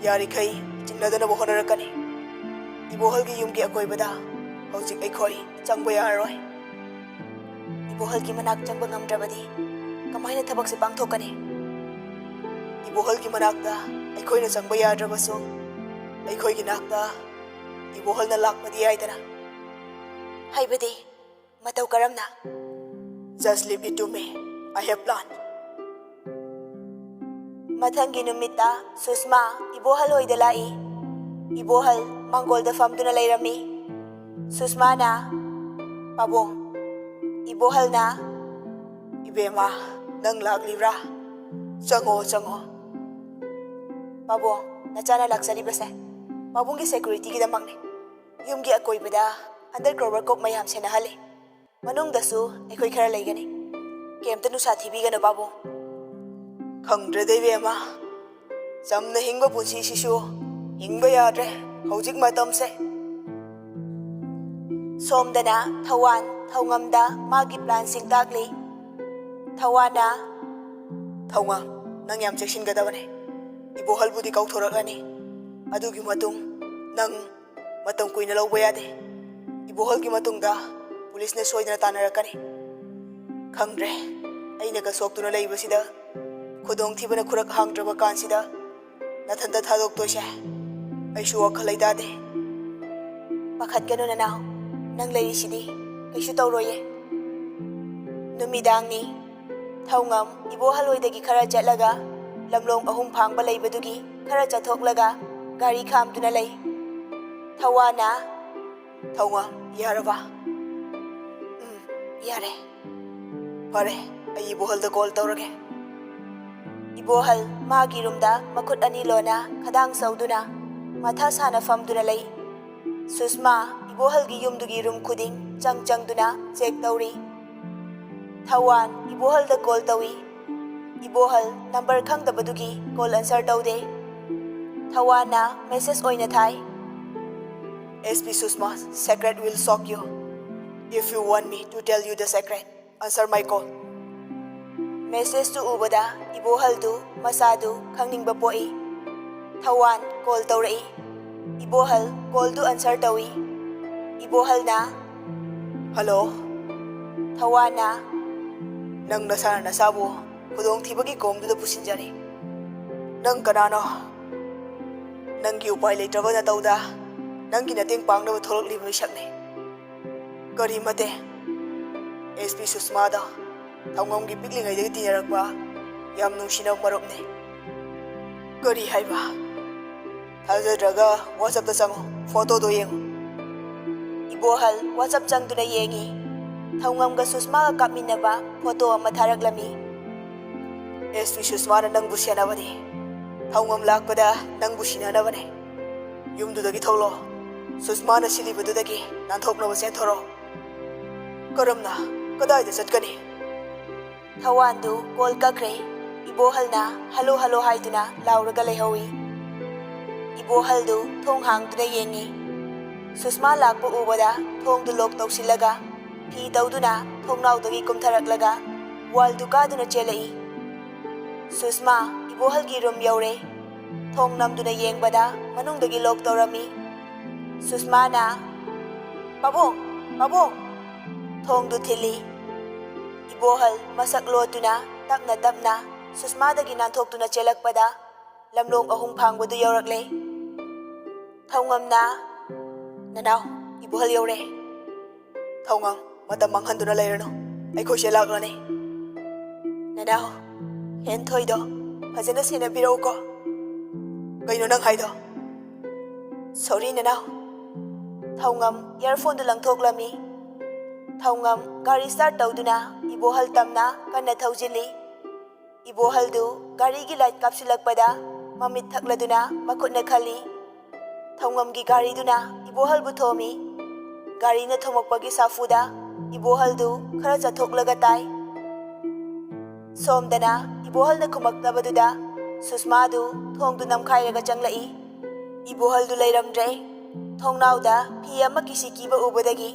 ꯌꯥꯔꯤꯈꯩ ꯆꯤꯡꯅꯗꯅꯕ ꯍꯣꯠꯅꯔꯛꯀꯅꯤ꯫ ꯏꯕꯣꯍꯜꯒꯤ ꯌꯨꯝꯒꯤ ꯑꯀꯣꯏꯕꯗ ꯍꯧꯖꯤꯛ ꯑꯩꯈꯣꯏ ꯆꯪꯕ ꯌꯥꯔꯔꯣꯏ꯫ ꯏꯕꯣꯍꯜꯒꯤ ꯃꯅꯥꯛ ꯆꯪꯕ ꯉꯝꯗ꯭ꯔꯕꯗꯤ ꯀꯃꯥꯏꯅ ꯊꯕꯛꯁꯦ ꯄꯥꯡꯊꯣꯛꯀꯅꯤ?" "ꯏꯕꯣꯍꯜꯒꯤ ꯃꯅꯥꯛꯇ ꯑꯩꯈꯣꯏꯅ ꯆꯪꯕ ꯌꯥꯗ꯭ꯔꯕꯁꯨ, ꯑꯩꯈꯣꯏꯒꯤ ꯅꯥꯛꯇ ꯏꯕꯣꯍꯜꯅ ꯂꯥꯛꯄꯗꯤ ꯌꯥꯏꯗꯅ꯫" "ꯍꯥꯏꯕꯗꯤ ꯃꯇꯧ ꯀꯔꯝꯅ?" "Just leave it to me. I have plan." ꯃꯊꯪꯒꯤ ꯅꯨꯃꯤꯠꯇ ꯁꯨꯁꯃꯥ ꯏꯕꯣꯍꯜ ꯍꯣꯏꯗ ꯂꯥꯛꯏ꯫ ꯏꯕꯣꯍꯜ ꯃꯥꯡꯒꯣꯜꯗ ꯐꯝꯗꯨꯅ ꯂꯩꯔꯝꯃꯤ꯫ ꯁꯨꯁꯃꯥꯅ, "ꯄꯥꯕꯨꯡ, ꯏꯕꯣꯍꯜꯅ꯫" "ꯏꯕꯦꯝꯃ, ꯅꯪ ꯂꯥꯛꯂꯤꯕ꯭ꯔꯥ? ꯆꯪꯉꯣ, ꯆꯪꯉꯣ꯫" "ꯄꯥꯕꯨꯡ, ꯅꯆꯥꯅ ꯂꯥꯛꯆꯔꯤꯕꯁꯦ ꯄꯥꯕꯨꯡꯒꯤ ꯁꯦꯀ꯭ꯌꯨꯔꯤꯇꯤꯒꯤꯗꯃꯛꯅꯤ꯫ ꯌꯨꯝꯒꯤ ꯑꯀꯣꯏꯕꯗ ꯑꯟꯗꯔꯒ꯭ꯔꯥꯎꯟ ꯋꯥꯔꯛ ꯀ꯭ꯔꯣꯞ ꯃꯌꯥꯝ ꯁꯦꯟꯅꯍꯜꯂꯤ꯫ ꯃꯅꯨꯡꯗꯁꯨ ꯑꯩꯈꯣꯏ ꯈꯔ ꯂꯩꯒꯅꯤ꯫ ꯀꯩꯝꯇ ꯅꯨꯡꯁꯥ ꯊꯤꯕꯤꯒꯅꯨ, ꯄꯥꯕꯨꯡ꯫" "ꯈꯪꯗ꯭ꯔꯦꯗ, ꯏꯕꯦꯝꯃ꯫ ꯆꯝꯅ ꯍꯤꯡꯕ ꯄꯨꯟꯁꯤꯁꯤꯁꯨ ꯍꯤꯡꯕ ꯌꯥꯗ꯭ꯔꯦ ꯍꯧꯖꯤꯛ ꯃꯇꯝꯁꯦ꯫" ꯁꯣꯝꯗꯅ ꯊꯧꯋꯥꯟ ꯊꯧꯉꯝꯗ ꯃꯥꯒꯤ ꯄ꯭ꯂꯥꯟꯁꯤꯡ ꯇꯥꯛꯂꯤ꯫ ꯊꯧꯋꯥꯟꯅ, "ꯊꯧꯉꯝ, ꯅꯪ ꯌꯥꯝ ꯆꯦꯛꯁꯤꯟꯒꯗꯕꯅꯦ꯫ ꯏꯕꯣꯍꯜꯕꯨꯗꯤ ꯀꯥꯎꯊꯣꯔꯛꯂꯅꯤ꯫ ꯑꯗꯨꯒꯤ ꯃꯇꯨꯡ ꯅꯪ ꯃꯇꯝ ꯀꯨꯏꯅ ꯂꯧꯕ ꯌꯥꯗꯦ꯫ ꯏꯕꯣꯍꯜꯒꯤ ꯃꯇꯨꯡꯗ ꯄꯨꯂꯤꯁꯅ ꯁꯣꯏꯗꯅ ꯇꯥꯟꯅꯔꯛꯀꯅꯤ꯫ ꯈꯪꯗ꯭ꯔꯦ, ꯑꯩꯅꯒ ꯁꯣꯛꯇꯨꯅ ꯂꯩꯕꯁꯤꯗ, ꯈꯨꯗꯣꯡꯊꯤꯕꯅ ꯈꯨꯔꯛ ꯍꯥꯡꯗ꯭ꯔꯕ ꯀꯥꯟꯁꯤꯗ ꯅꯊꯟꯇ ꯊꯥꯗꯣꯛꯇꯣꯏꯁꯦ ꯑꯩꯁꯨ ꯋꯥꯈꯜ ꯂꯩꯇꯥꯗꯦ꯫ ꯄꯥꯈꯠꯀꯅꯨ ꯅꯅꯥꯎ, ꯅꯪ ꯂꯩꯔꯤꯁꯤꯗꯤ ꯀꯩꯁꯨ ꯇꯧꯔꯣꯏꯌꯦ꯫ ꯅꯨꯃꯤꯗꯥꯡꯅꯤ꯫ ꯊꯧꯉꯝ ꯏꯕꯣꯍꯜ ꯍꯣꯏꯗꯒꯤ ꯈꯔ ꯆꯠꯂꯒ ꯂꯝꯂꯣꯡ ꯑꯍꯨꯝ ꯐꯥꯡꯕ ꯂꯩꯕꯗꯨꯒꯤ ꯈꯔ ꯆꯠꯊꯣꯛꯂꯒ ꯒꯥꯔꯤ ꯈꯥꯝꯗꯨꯅ ꯂꯩ꯫ ꯊꯧꯋꯥꯅ, "ꯊꯧꯉꯝ, ꯌꯥꯔꯕ?" "ꯎꯝ, ꯌꯥꯔꯦ꯫ ꯐꯔꯦ, ꯑꯩ ꯏꯕꯣꯍꯜꯗ ꯀꯣꯜ ꯇꯧꯔꯒꯦ꯫" ꯏꯕꯣꯍꯜ ꯃꯥꯒꯤ ꯔꯨꯝꯗ ꯃꯈꯨꯠ ꯑꯅꯤ ꯂꯣꯟꯅ ꯈꯗꯥꯡ ꯁꯧꯗꯨꯅ ꯃꯊꯥ ꯁꯥꯅ ꯐꯝꯗꯨꯅ ꯂꯩ꯫ ꯁꯨꯁꯃꯥ ꯏꯕꯣꯍꯜꯒꯤ ꯌꯨꯝꯗꯨꯒꯤ ꯔꯨꯝ ꯈꯨꯗꯤꯡ ꯆꯪ ꯆꯪꯗꯨꯅ ꯆꯦꯛ ꯇꯧꯔꯤ꯫ ꯊꯧꯋꯥꯟ ꯏꯕꯣꯍꯜꯗ ꯀꯣꯜ ꯇꯧꯏ꯫ ꯏꯕꯣꯍꯜ ꯅꯝꯕꯔ ꯈꯪꯗꯕꯗꯨꯒꯤ ꯀꯣꯜ ꯑꯟꯁꯔ ꯇꯧꯗꯦ꯫ ꯊꯧꯋꯥꯟꯅ ꯃꯦꯁꯦꯖ ꯑꯣꯏꯅ ꯊꯥꯏ꯫ "S P Sushma, secret will shock you. If you want me to tell you the secret, answer my call." ꯃꯦꯁꯦꯖꯇꯨ ꯎꯕꯗ ꯏꯕꯣꯍꯜꯗꯨ ꯃꯁꯥꯗꯨ ꯈꯪꯅꯤꯡꯕ ꯄꯣꯛꯏ꯫ ꯊꯧꯋꯥꯟ ꯀꯣꯜ ꯇꯧꯔꯛꯏ꯫ ꯏꯕꯣꯍꯜ ꯀꯣꯜꯗꯨ ꯑꯟꯁꯔ ꯇꯧꯏ꯫ ꯏꯕꯣꯍꯜꯅ, "ꯍꯜꯂꯣ꯫" ꯊꯧꯋꯥꯟꯅ, "ꯅꯪ ꯅꯁꯥꯅ ꯅꯁꯥꯕꯨ ꯈꯨꯗꯣꯡꯊꯤꯕꯒꯤ ꯀꯣꯝꯗꯨꯗ ꯄꯨꯁꯤꯟꯖꯔꯦ꯫ ꯅꯪ ꯀꯅꯥꯅꯣ? ꯅꯪꯒꯤ ꯎꯄꯥꯏ ꯂꯩꯇ꯭ꯔꯕ ꯅꯇꯧꯗ ꯅꯪꯒꯤ ꯃꯇꯦꯡ ꯄꯥꯡꯅꯕ ꯊꯣꯛꯂꯛꯂꯤꯕ ꯃꯤꯁꯛꯅꯤ꯫ ꯀꯔꯤ ꯃꯇꯦꯡ?" "S P ꯁꯨꯁꯃꯥꯗꯣ ꯊꯧꯉꯝꯒꯤ ꯄꯤꯛꯂꯤꯉꯩꯗꯒꯤ ꯇꯤꯟꯅꯔꯛꯄ ꯌꯥꯝ ꯅꯨꯡꯁꯤꯅꯕ ꯃꯔꯨꯞꯅꯤ꯫" "ꯀꯔꯤ ꯍꯥꯏꯕ?" "ꯊꯥꯖꯗ꯭ꯔꯒ WhatsAppꯇ ꯆꯪꯉꯨ, ꯐꯣꯇꯣꯗꯣ ꯌꯦꯡꯉꯨ꯫" ꯏꯕꯣꯍꯜ WhatsApp ꯆꯪꯗꯨꯅ ꯌꯦꯡꯉꯤ꯫ ꯊꯧꯉꯝꯒ ꯁꯨꯁꯃꯥꯒ ꯀꯥꯞꯃꯤꯟꯅꯕ ꯐꯣꯇꯣ ꯑꯃ ꯊꯥꯔꯛꯂꯝꯃꯤ꯫ "S P ꯁꯨꯁꯃꯥꯅ ꯅꯪꯕꯨ ꯁꯦꯟꯅꯕꯅꯤ꯫ ꯊꯧꯉꯝ ꯂꯥꯛꯄꯗ ꯅꯪꯕꯨ ꯁꯤꯟꯅꯅꯕꯅꯤ꯫ ꯌꯨꯝꯗꯨꯗꯒꯤ ꯊꯣꯛꯂꯣ꯫ ꯁꯨꯁꯃꯥꯅ ꯁꯤꯜꯂꯤꯕꯗꯨꯗꯒꯤ ꯅꯥꯟꯊꯣꯛꯅꯕ ꯆꯦꯟꯊꯣꯔꯛꯑꯣ꯫" "ꯀꯔꯝꯅ? ꯀꯗꯥꯏꯗ ꯆꯠꯀꯅꯤ?" ꯊꯧꯋꯥꯟꯗꯨ ꯀꯣꯜ ꯀꯛꯈ꯭ꯔꯦ꯫ ꯏꯕꯣꯍꯜꯅ "ꯍꯜꯂꯣ, ꯍꯜꯂꯣ" ꯍꯥꯏꯗꯨꯅ ꯂꯥꯎꯔꯒ ꯂꯩꯍꯧꯏ꯫ ꯏꯕꯣꯍꯜꯗꯨ ꯊꯣꯡ ꯍꯥꯡꯗꯨꯅ ꯌꯦꯡꯉꯤ꯫ ꯁꯨꯁꯃꯥ ꯂꯥꯛꯄ ꯎꯕꯗ ꯊꯣꯡꯗꯨ ꯂꯣꯛ ꯇꯧꯁꯤꯜꯂꯒ ꯐꯤ ꯇꯧꯗꯨꯅ ꯊꯣꯡꯅꯥꯎꯗꯒꯤ ꯀꯨꯝꯊꯔꯛꯂꯒ ꯋꯥꯜꯗꯨ ꯀꯥꯗꯨꯅ ꯆꯦꯜꯂꯛꯏ꯫ ꯁꯨꯁꯃꯥ ꯏꯕꯣꯍꯜꯒꯤ ꯔꯨꯝ ꯌꯧꯔꯦ꯫ ꯊꯣꯡ ꯅꯝꯗꯨꯅ ꯌꯦꯡꯕꯗ ꯃꯅꯨꯡꯗꯒꯤ ꯂꯣꯛ ꯇꯧꯔꯝꯃꯤ꯫ ꯁꯨꯁꯃꯥꯅ, "ꯄꯥꯕꯨꯡ! ꯄꯥꯕꯨꯡ!" ꯊꯣꯡꯗꯨ ꯊꯤꯜꯂꯤ꯫ ꯏꯕꯣꯍꯜ ꯃꯁꯛ ꯂꯣꯠꯇꯨꯅ ꯇꯞꯅ ꯇꯞꯅ ꯁꯨꯁꯃꯥꯗꯒꯤ ꯅꯥꯟꯊꯣꯛꯇꯨꯅ ꯆꯦꯜꯂꯛꯄꯗ ꯂꯝꯂꯣꯡ ꯑꯍꯨꯝ ꯐꯥꯡꯕꯗꯨ ꯌꯧꯔꯛꯂꯦ꯫ ꯊꯧꯉꯝꯅ, "ꯅꯅꯥꯎ, ꯏꯕꯣꯍꯜ ꯌꯧꯔꯦ꯫" "ꯊꯧꯉꯝ, ꯃꯇꯝ ꯃꯥꯡꯍꯟꯗꯨꯅ ꯂꯩꯔꯅꯨ, ꯑꯩꯈꯣꯏꯁꯦ ꯂꯥꯛꯂꯅꯤ꯫" "ꯅꯅꯥꯎ, ꯍꯦꯟꯊꯣꯏꯗꯣ ꯐꯖꯅ ꯁꯦꯟꯅꯕꯤꯔꯛꯎꯀꯣ꯫" "ꯀꯩꯅꯣ ꯅꯪ ꯍꯥꯏꯗꯣ?" "ꯁꯣꯔꯤ ꯅꯅꯥꯎ꯫" ꯊꯧꯉꯝ ꯏꯌꯥꯔꯐꯣꯟꯗꯨ ꯂꯪꯊꯣꯛꯂꯝꯃꯤ꯫ ꯊꯧꯉꯝ ꯒꯥꯔꯤ ꯁ꯭ꯇꯥꯔꯠ ꯇꯧꯗꯨꯅ ꯏꯕꯣꯍꯜ ꯇꯝꯅ ꯀꯟꯅ ꯊꯧꯖꯤꯜꯂꯤ꯫ ꯏꯕꯣꯍꯜꯗꯨ ꯒꯥꯔꯤꯒꯤ ꯂꯥꯏꯠ ꯀꯥꯞꯁꯤꯜꯂꯛꯄꯗ ꯃꯃꯤꯠ ꯊꯛꯂꯗꯨꯅ ꯃꯈꯨꯠꯅ ꯈꯜꯂꯤ꯫ ꯊꯧꯉꯝꯒꯤ ꯒꯥꯔꯤꯗꯨꯅ ꯏꯕꯣꯍꯜꯕꯨ ꯊꯣꯝꯃꯤ꯫ ꯒꯥꯔꯤꯅ ꯊꯣꯝꯃꯛꯄꯒꯤ ꯁꯥꯐꯨꯗ ꯏꯕꯣꯍꯜꯗꯨ ꯈꯔ ꯆꯠꯊꯣꯛꯂꯒ ꯇꯥꯏ꯫ ꯁꯣꯝꯗꯅ ꯏꯕꯣꯍꯜꯅ ꯈꯨꯝꯃꯛꯇꯕꯗꯨꯗ ꯁꯨꯁꯃꯥꯗꯨ ꯊꯣꯡꯗꯨ ꯅꯝꯈꯥꯏꯔꯒ ꯆꯪꯂꯛꯏ꯫ ꯏꯕꯣꯍꯜꯗꯨ ꯂꯩꯔꯝꯗ꯭ꯔꯦ꯫ ꯊꯣꯡꯅꯥꯎꯗ ꯐꯤ ꯑꯃ ꯀꯤꯁꯤ ꯀꯤꯕ ꯎꯕꯗꯒꯤ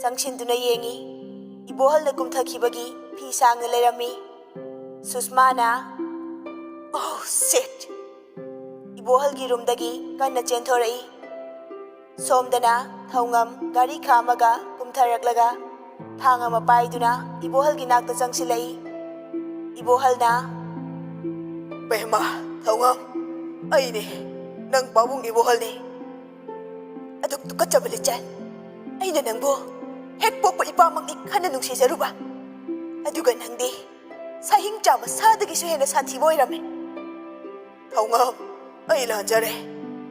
ꯆꯪꯁꯤꯟꯗꯨꯅ ꯌꯦꯡꯉꯤ꯫ ꯏꯕꯣꯍꯜꯅ ꯀꯨꯝꯊꯈꯤꯕꯒꯤ ꯐꯤ ꯁꯥꯡꯅ ꯂꯩꯔꯝꯃꯤ꯫ ꯁꯨꯁꯃꯥꯅ, "Oh, shit!" ꯏꯕꯣꯍꯜꯒꯤ ꯔꯨꯝꯗꯒꯤ ꯀꯟꯅ ꯆꯦꯟꯊꯣꯔꯛꯏ꯫ ꯁꯣꯝꯗꯅ ꯊꯧꯉꯝ ꯒꯥꯔꯤ ꯈꯥꯝꯃꯒ ꯀꯨꯝꯊꯔꯛꯂꯒ ꯊꯥꯡ ꯑꯃ ꯄꯥꯏꯗꯨꯅ ꯏꯕꯣꯍꯜꯒꯤ ꯅꯥꯛꯇ ꯆꯪꯁꯤꯜꯂꯛꯏ꯫ ꯏꯕꯣꯍꯜꯅ, "ꯕꯦꯝꯃ, ꯊꯧꯉꯝ, ꯑꯩꯅꯦ, ꯅꯪ ꯄꯥꯕꯨꯡ ꯏꯕꯣꯍꯜꯅꯦ꯫ ꯑꯗꯨꯛ ꯇꯨꯀꯠꯆꯕ ꯂꯤꯆꯠ! ꯑꯩꯅ ꯅꯪꯕꯨ ꯍꯦꯛ ꯄꯣꯛꯄ ꯏꯄꯥꯃꯛꯅꯤ ꯈꯟꯅ ꯅꯨꯡꯁꯤꯖꯔꯨꯕ, ꯑꯗꯨꯒ ꯅꯪꯗꯤ ꯁꯥꯍꯤꯡ ꯆꯥꯕ ꯁꯥꯗꯒꯤꯁꯨ ꯍꯦꯟꯅ ꯁꯥꯊꯤꯕ ꯑꯣꯏꯔꯝꯃꯦ꯫ ꯊꯧꯉꯝ, ꯑꯩ ꯂꯥꯟꯖꯔꯦ꯫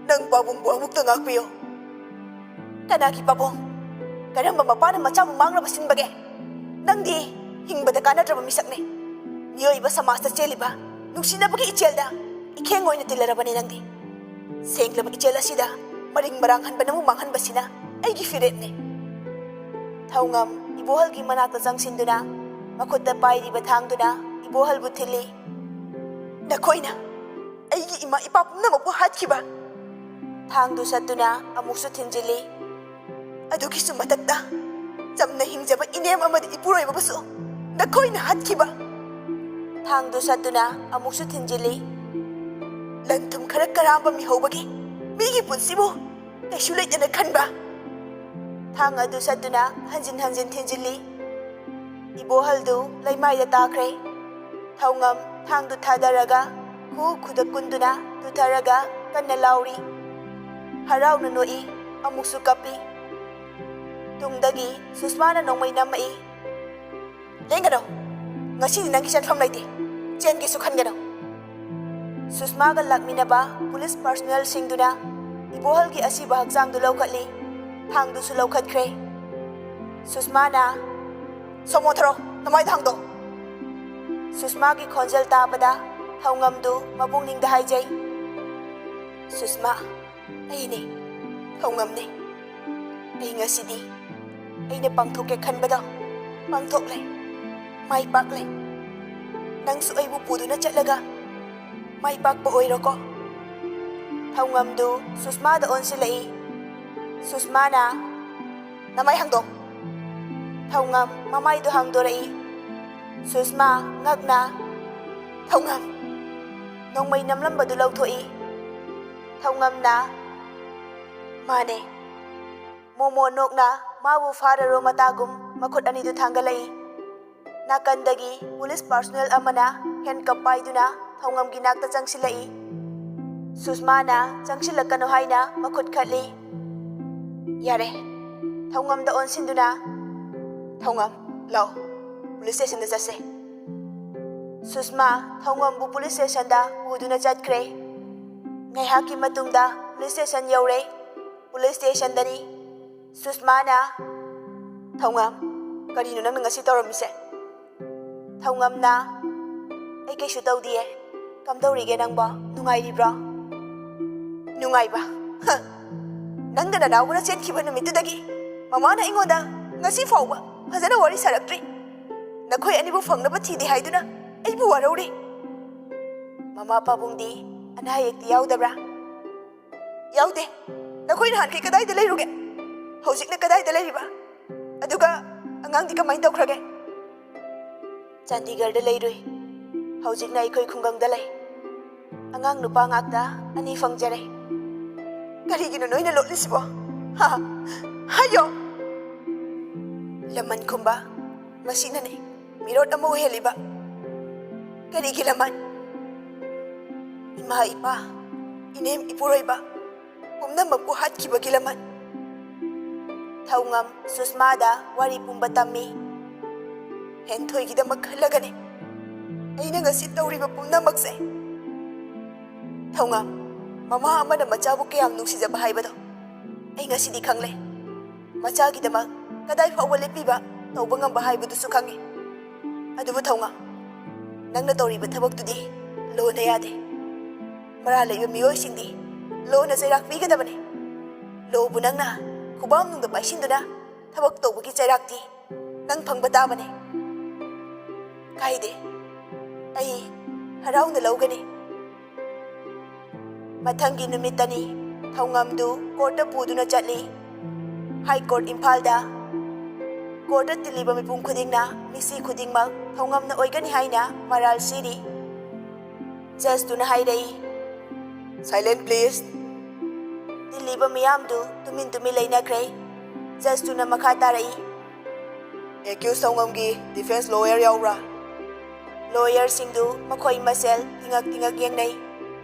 ꯅꯪ ꯄꯥꯕꯨꯡꯕꯨ ꯑꯃꯨꯛꯇ ꯉꯥꯛꯄꯤꯌꯨ꯫" "ꯀꯅꯥꯒꯤ ꯄꯥꯕꯨꯡ? ꯀꯔꯝꯕ ꯃꯄꯥꯅ ꯃꯆꯥꯕꯨ ꯃꯥꯡꯅꯕ ꯁꯤꯟꯕꯒꯦ? ꯅꯪꯗꯤ ꯍꯤꯡꯕꯗ ꯀꯥꯟꯅꯗ꯭ꯔꯕ ꯃꯤꯁꯛꯅꯤ꯫ ꯃꯤꯑꯣꯏꯕ ꯁꯃꯥꯖꯇ ꯆꯦꯜꯂꯤꯕ ꯅꯨꯡꯁꯤꯅꯕꯒꯤ ꯏꯆꯦꯜꯗ ꯏꯈꯦꯡ ꯑꯣꯏꯅ ꯇꯤꯜꯂꯔꯕꯅꯤ ꯅꯪꯗꯤ꯫ ꯁꯦꯡꯂꯕ ꯏꯆꯦꯜ ꯑꯁꯤꯗ ꯃꯔꯤꯡ ꯃꯔꯥꯡ ꯍꯟꯕꯅ ꯑꯃꯨꯛ ꯃꯥꯡꯍꯟꯕꯁꯤꯅ ꯑꯩꯒꯤ ꯐꯤꯔꯦꯞꯅꯤ꯫" ꯊꯧꯉꯝ ꯏꯕꯣꯍꯜꯒꯤ ꯃꯅꯥꯛꯇ ꯆꯪꯁꯤꯟꯗꯨꯅ ꯃꯈꯨꯠꯇ ꯄꯥꯏꯔꯤꯕ ꯊꯥꯡꯗꯨꯅ ꯏꯕꯣꯍꯜꯕꯨ ꯊꯤꯜꯂꯤ꯫ "ꯅꯈꯣꯏꯅ ꯑꯩꯒꯤ ꯏꯃꯥ ꯏꯄꯥ ꯄꯨꯝꯅꯃꯛꯄꯨ ꯍꯥꯠꯈꯤꯕ꯫" ꯊꯥꯡꯗꯨ ꯁꯠꯇꯨꯅ ꯑꯃꯨꯛꯁꯨ ꯊꯤꯟꯖꯤꯜꯂꯤ꯫ "ꯑꯗꯨꯒꯤꯁꯨ ꯃꯊꯛꯇ ꯆꯝꯅ ꯍꯤꯡꯖꯕ ꯏꯅꯦꯝ ꯑꯃꯗꯤ ꯏꯄꯨꯔꯣꯏꯕꯕꯨꯁꯨ ꯅꯈꯣꯏꯅ ꯍꯥꯠꯈꯤꯕ꯫" ꯊꯥꯡꯗꯨ ꯁꯠꯇꯨꯅ ꯑꯃꯨꯛꯁꯨ ꯊꯤꯟꯖꯤꯜꯂꯤ꯫ "ꯂꯟ ꯊꯨꯝ ꯈꯔ ꯀꯔꯥꯝꯕ ꯃꯤꯍꯧꯕꯒꯤ ꯃꯤꯒꯤ ꯄꯨꯟꯁꯤꯕꯨ ꯀꯩꯁꯨ ꯂꯩꯇꯅ ꯈꯟꯕ꯫ ꯊꯥꯡ ꯑꯗꯨ ꯁꯠꯇꯨꯅ ꯍꯟꯖꯤꯟ ꯍꯟꯖꯤꯟ ꯊꯤꯟꯖꯤꯜꯂꯤ꯫ ꯏꯕꯣꯍꯜꯗꯨ ꯂꯩꯃꯥꯏꯗ ꯇꯥꯈ꯭ꯔꯦ꯫ ꯊꯧꯉꯝ ꯊꯥꯡꯗꯨ ꯊꯥꯗꯔꯒ ꯈꯨ ꯈꯨꯗ ꯀꯨꯟꯗꯨꯅ ꯇꯨꯊꯔꯒ ꯀꯟꯅ ꯂꯥꯎꯔꯤ꯫ ꯍꯔꯥꯎꯅ ꯅꯣꯛꯏ, ꯑꯃꯨꯛꯁꯨ ꯀꯞꯄꯤ꯫ ꯇꯨꯡꯗꯒꯤ ꯁꯨꯁꯃꯥꯅ ꯅꯣꯡꯃꯩ ꯅꯝꯃꯛꯏ꯫ "ꯂꯦꯡꯒꯅꯨ! ꯉꯁꯤꯗꯤ ꯅꯪꯒꯤ ꯆꯠꯐꯝ ꯂꯩꯇꯦ꯫ ꯆꯦꯟꯒꯦꯁꯨ ꯈꯟꯒꯅꯨ!" ꯁꯨꯁꯃꯥꯒ ꯂꯥꯛꯃꯤꯟꯅꯕ ꯄꯨꯂꯤꯁ ꯄꯥꯔꯁꯣꯅꯦꯜꯁꯤꯡꯗꯨꯅ ꯏꯕꯣꯍꯜꯒꯤ ꯑꯁꯤꯕ ꯍꯛꯆꯥꯡꯗꯨ ꯂꯧꯈꯠꯂꯤ, ꯊꯥꯡꯗꯨꯁꯨ ꯂꯧꯈꯠꯈ꯭ꯔꯦ꯫ ꯁꯨꯁꯃꯥꯅ, "ꯁꯣꯃꯣ ꯊꯔꯣ, ꯅꯃꯥꯏꯗ ꯍꯥꯡꯗꯣꯛ!" ꯁꯨꯁꯃꯥꯒꯤ ꯈꯣꯟꯖꯦꯜ ꯇꯥꯕꯗ ꯊꯧꯉꯝꯗꯨ ꯃꯄꯨꯛꯅꯤꯡꯗ ꯍꯥꯏꯖꯩ, "ꯁꯨꯁꯃꯥ, ꯑꯩꯅꯦ, ꯊꯧꯉꯝꯅꯦ꯫ ꯑꯩ ꯉꯁꯤꯗꯤ ꯑꯩꯅ ꯄꯥꯡꯊꯣꯛꯀꯦ ꯈꯟꯕꯗꯣ ꯄꯥꯡꯊꯣꯛꯂꯦ, ꯃꯥꯏ ꯄꯥꯛꯂꯦ꯫ ꯅꯪꯁꯨ ꯑꯩꯕꯨ ꯄꯨꯗꯨꯅ ꯆꯠꯂꯒ ꯃꯥꯏ ꯄꯥꯛꯄ ꯑꯣꯏꯔꯣꯀꯣ꯫" ꯊꯧꯉꯝꯗꯨ ꯁꯨꯁꯃꯥꯗ ꯑꯣꯟꯁꯤꯜꯂꯛꯏ꯫ ꯁꯨꯁꯃꯥꯅ, "ꯅꯃꯥꯏ ꯍꯥꯡꯗꯣꯛ!" ꯊꯧꯉꯝ ꯃꯃꯥꯏꯗꯨ ꯍꯥꯡꯗꯣꯔꯛꯏ꯫ ꯁꯨꯁꯃꯥ ꯉꯛꯅ, "ꯊꯧꯉꯝ!" ꯅꯣꯡꯃꯩ ꯅꯝꯂꯝꯕꯗꯨ ꯂꯧꯊꯣꯛꯏ꯫ ꯊꯧꯉꯝꯅ, "ꯃꯥꯅꯦ꯫" ꯃꯣꯃꯣ ꯅꯣꯛꯅ ꯃꯥꯕꯨ ꯐꯥꯔꯔꯣ ꯃꯇꯥꯒꯨꯝ ꯃꯈꯨꯠ ꯑꯅꯤꯗꯨ ꯊꯥꯡꯒꯠꯂꯛꯏ꯫ ꯅꯥꯀꯟꯗꯒꯤ ꯄꯨꯂꯤꯁ ꯄꯥꯔꯁꯣꯅꯦꯜ ꯑꯃꯅ ꯍꯦꯟꯀꯞ ꯄꯥꯏꯗꯨꯅ ꯊꯧꯉꯝꯒꯤ ꯅꯥꯛꯇ ꯆꯪꯁꯤꯜꯂꯛꯏ꯫ ꯁꯨꯁꯃꯥꯅ ꯆꯪꯁꯤꯜꯂꯛꯀꯅꯨ ꯍꯥꯏꯅ ꯃꯈꯨꯠ ꯈꯠꯂꯤ꯫ "ꯌꯥꯔꯦ, ꯊꯧꯉꯝꯗ ꯑꯣꯟꯁꯤꯟꯗꯨꯅ, ꯊꯧꯉꯝ, ꯂꯥꯎ, ꯄꯨꯂꯤꯁ ꯁ꯭ꯇꯦꯁꯟꯗ ꯆꯠꯁꯦ꯫" ꯁꯨꯁꯃꯥ ꯊꯧꯉꯝꯕꯨ ꯄꯨꯂꯤꯁ ꯁ꯭ꯇꯦꯁꯟꯗ ꯄꯨꯗꯨꯅ ꯆꯠꯈ꯭ꯔꯦ꯫ ꯉꯥꯏꯍꯥꯛꯀꯤ ꯃꯇꯨꯡꯗ ꯄꯨꯂꯤꯁ ꯁ꯭ꯇꯦꯁꯟ ꯌꯧꯔꯦ꯫ ꯄꯨꯂꯤꯁ ꯁ꯭ꯇꯦꯁꯟꯗꯅꯤ꯫ ꯁꯨꯁꯃꯥꯅ, "ꯊꯧꯉꯝ, ꯀꯔꯤꯅꯣ ꯅꯪꯅ ꯉꯁꯤ ꯇꯧꯔꯝꯃꯤꯁꯦ?" ꯊꯧꯉꯝꯅ, "ꯑꯩ ꯀꯩꯁꯨ ꯇꯧꯗꯤꯌꯦ꯫ ꯀꯝꯗꯧꯔꯤꯒꯦ ꯅꯪꯕꯣ? ꯅꯨꯡꯉꯥꯏꯔꯤꯕ꯭ꯔꯣ?" "ꯅꯨꯡꯉꯥꯏꯕ? ꯍ! ꯅꯪꯒ ꯅꯅꯥꯎꯒꯅ ꯆꯦꯟꯈꯤꯕ ꯅꯨꯃꯤꯠꯇꯨꯗꯒꯤ ꯃꯃꯥꯅ ꯑꯩꯉꯣꯟꯗ ꯉꯁꯤ ꯐꯥꯎꯕ ꯐꯖꯅ ꯋꯥꯔꯤ ꯁꯥꯔꯛꯇ꯭ꯔꯤ꯫ ꯅꯈꯣꯏ ꯑꯅꯤꯕꯨ ꯐꯪꯅꯕ ꯊꯤꯗꯦ ꯍꯥꯏꯗꯨꯅ ꯑꯩꯕꯨ ꯋꯥꯔꯧꯔꯤ꯫ ꯃꯃꯥ ꯄꯥꯕꯨꯡꯗꯤ ꯑꯅꯥ ꯑꯌꯦꯛꯇꯤ ꯌꯥꯎꯗꯕ꯭ꯔꯥ?" "ꯌꯥꯎꯗꯦ꯫ ꯅꯈꯣꯏ ꯅꯍꯥꯟꯈꯩ ꯀꯗꯥꯏꯗ ꯂꯩꯔꯨꯒꯦ? ꯍꯧꯖꯤꯛꯅ ꯀꯗꯥꯏꯗ ꯂꯩꯔꯤꯕ? ꯑꯗꯨꯒ ꯑꯉꯥꯡꯗꯤ ꯀꯃꯥꯏꯅ ꯇꯧꯈ꯭ꯔꯒꯦ?" "ꯆꯥꯟꯗꯤꯒꯔꯗ ꯂꯩꯔꯨꯏ꯫ ꯍꯧꯖꯤꯛꯅ ꯑꯩꯈꯣꯏ ꯈꯨꯡꯒꯪꯗ ꯂꯩ꯫ ꯑꯉꯥꯡ ꯅꯨꯄꯥ ꯉꯥꯛꯇ ꯑꯅꯤ ꯐꯪꯖꯔꯦ꯫" "ꯀꯔꯤꯒꯤꯅꯣ ꯅꯣꯏꯅ ꯂꯣꯠꯂꯤꯁꯤꯕꯣ? ꯍꯥ? ꯍꯥꯏꯌꯣ!" ꯂꯃꯟ ꯈꯨꯝꯕ, ꯃꯁꯤꯅꯅꯦ ꯃꯤꯔꯣꯠ ꯑꯃ ꯑꯣꯏꯍꯜꯂꯤꯕ꯫ ꯀꯔꯤꯒꯤ ꯂꯃꯟ? ꯏꯃꯥ ꯏꯄꯥ, ꯏꯅꯦꯝ ꯏꯄꯨꯔꯣꯏꯕ, ꯄꯨꯝꯅꯃꯛꯄꯨ ꯍꯥꯠꯈꯤꯕꯒꯤ ꯂꯃꯟ꯫ ꯊꯧꯉꯝ ꯁꯨꯁꯃꯥꯗ ꯋꯥꯔꯤ ꯄꯨꯝꯕ ꯇꯝꯃꯤ꯫ ꯍꯦꯟꯊꯣꯏꯒꯤꯗꯃꯛ ꯈꯜꯂꯒꯅꯤ ꯑꯩꯅ ꯉꯁꯤ ꯇꯧꯔꯤꯕ ꯄꯨꯝꯅꯃꯛꯁꯦ꯫ ꯊꯧꯉꯝ, ꯃꯃꯥ ꯑꯃꯅ ꯃꯆꯥꯕꯨ ꯀꯌꯥꯝ ꯅꯨꯡꯁꯤꯖꯕ ꯍꯥꯏꯕꯗꯣ ꯑꯩ ꯉꯁꯤꯗꯤ ꯈꯪꯂꯦ꯫ ꯃꯆꯥꯒꯤꯗꯃꯛ ꯀꯗꯥꯏ ꯐꯥꯎꯕ ꯂꯦꯞꯄꯤꯕ, ꯇꯧꯕ ꯉꯝꯕ ꯍꯥꯏꯕꯗꯨꯁꯨ ꯈꯪꯉꯤ꯫ ꯑꯗꯨꯕꯨ ꯊꯧꯉꯝ, ꯅꯪꯅ ꯇꯧꯔꯤꯕ ꯊꯕꯛꯇꯨꯗꯤ ꯂꯣꯅ ꯌꯥꯗꯦ꯫ ꯃꯔꯥꯜ ꯂꯩꯕ ꯃꯤꯑꯣꯏꯁꯤꯡꯗꯤ ꯂꯣꯅ ꯆꯩꯔꯥꯛ ꯄꯤꯒꯗꯕꯅꯤ꯫ ꯂꯣꯕꯨ ꯅꯪꯅ ꯈꯨꯕꯥꯝꯅꯨꯡꯗ ꯄꯥꯏꯁꯤꯟꯗꯨꯅ ꯊꯕꯛ ꯇꯧꯕꯒꯤ ꯆꯩꯔꯥꯛꯇꯤ ꯅꯪ ꯐꯪꯕ ꯇꯥꯕꯅꯤ꯫ ꯀꯥꯏꯗꯦ, ꯑꯩ ꯍꯔꯥꯎꯅ ꯂꯧꯒꯅꯤ꯫ ꯃꯊꯪꯒꯤ ꯅꯨꯃꯤꯠꯇꯅꯤ ꯊꯧꯉꯝꯗꯨ ꯀꯣꯔꯠꯇ ꯄꯨꯗꯨꯅ ꯆꯠꯂꯤ꯫ ꯍꯥꯏ ꯀꯣꯔꯠ ꯏꯝꯐꯥꯜꯗ꯫ ꯀꯣꯔꯠꯇ ꯇꯤꯜꯂꯤꯕ ꯃꯤꯄꯨꯝ ꯈꯨꯗꯤꯡꯅ, ꯃꯤꯁꯤ ꯈꯨꯗꯤꯡꯃꯛ ꯊꯧꯉꯝꯅ ꯑꯣꯏꯒꯅꯤ ꯍꯥꯏꯅ ꯃꯔꯥꯜ ꯁꯤꯔꯤ꯫ ꯖꯖꯇꯨꯅ ꯍꯥꯏꯔꯛꯏ, "Silent, please!" ꯇꯤꯜꯂꯤꯕ ꯃꯤꯌꯥꯝꯗꯨ ꯇꯨꯃꯤꯟ ꯇꯨꯃꯤꯟ ꯂꯩꯅꯈ꯭ꯔꯦ꯫ ꯖꯖꯇꯨꯅ ꯃꯈꯥ ꯇꯥꯔꯛꯏ, "Accused ꯊꯧꯉꯝꯒꯤ defence lawyer ꯌꯥꯎꯕ꯭ꯔꯥ?" ꯂꯣꯌꯔꯁꯤꯡꯗꯨ ꯃꯈꯣꯏ ꯃꯁꯦꯜ ꯇꯤꯉꯛ ꯇꯤꯉꯛ ꯌꯦꯡꯅꯩ꯫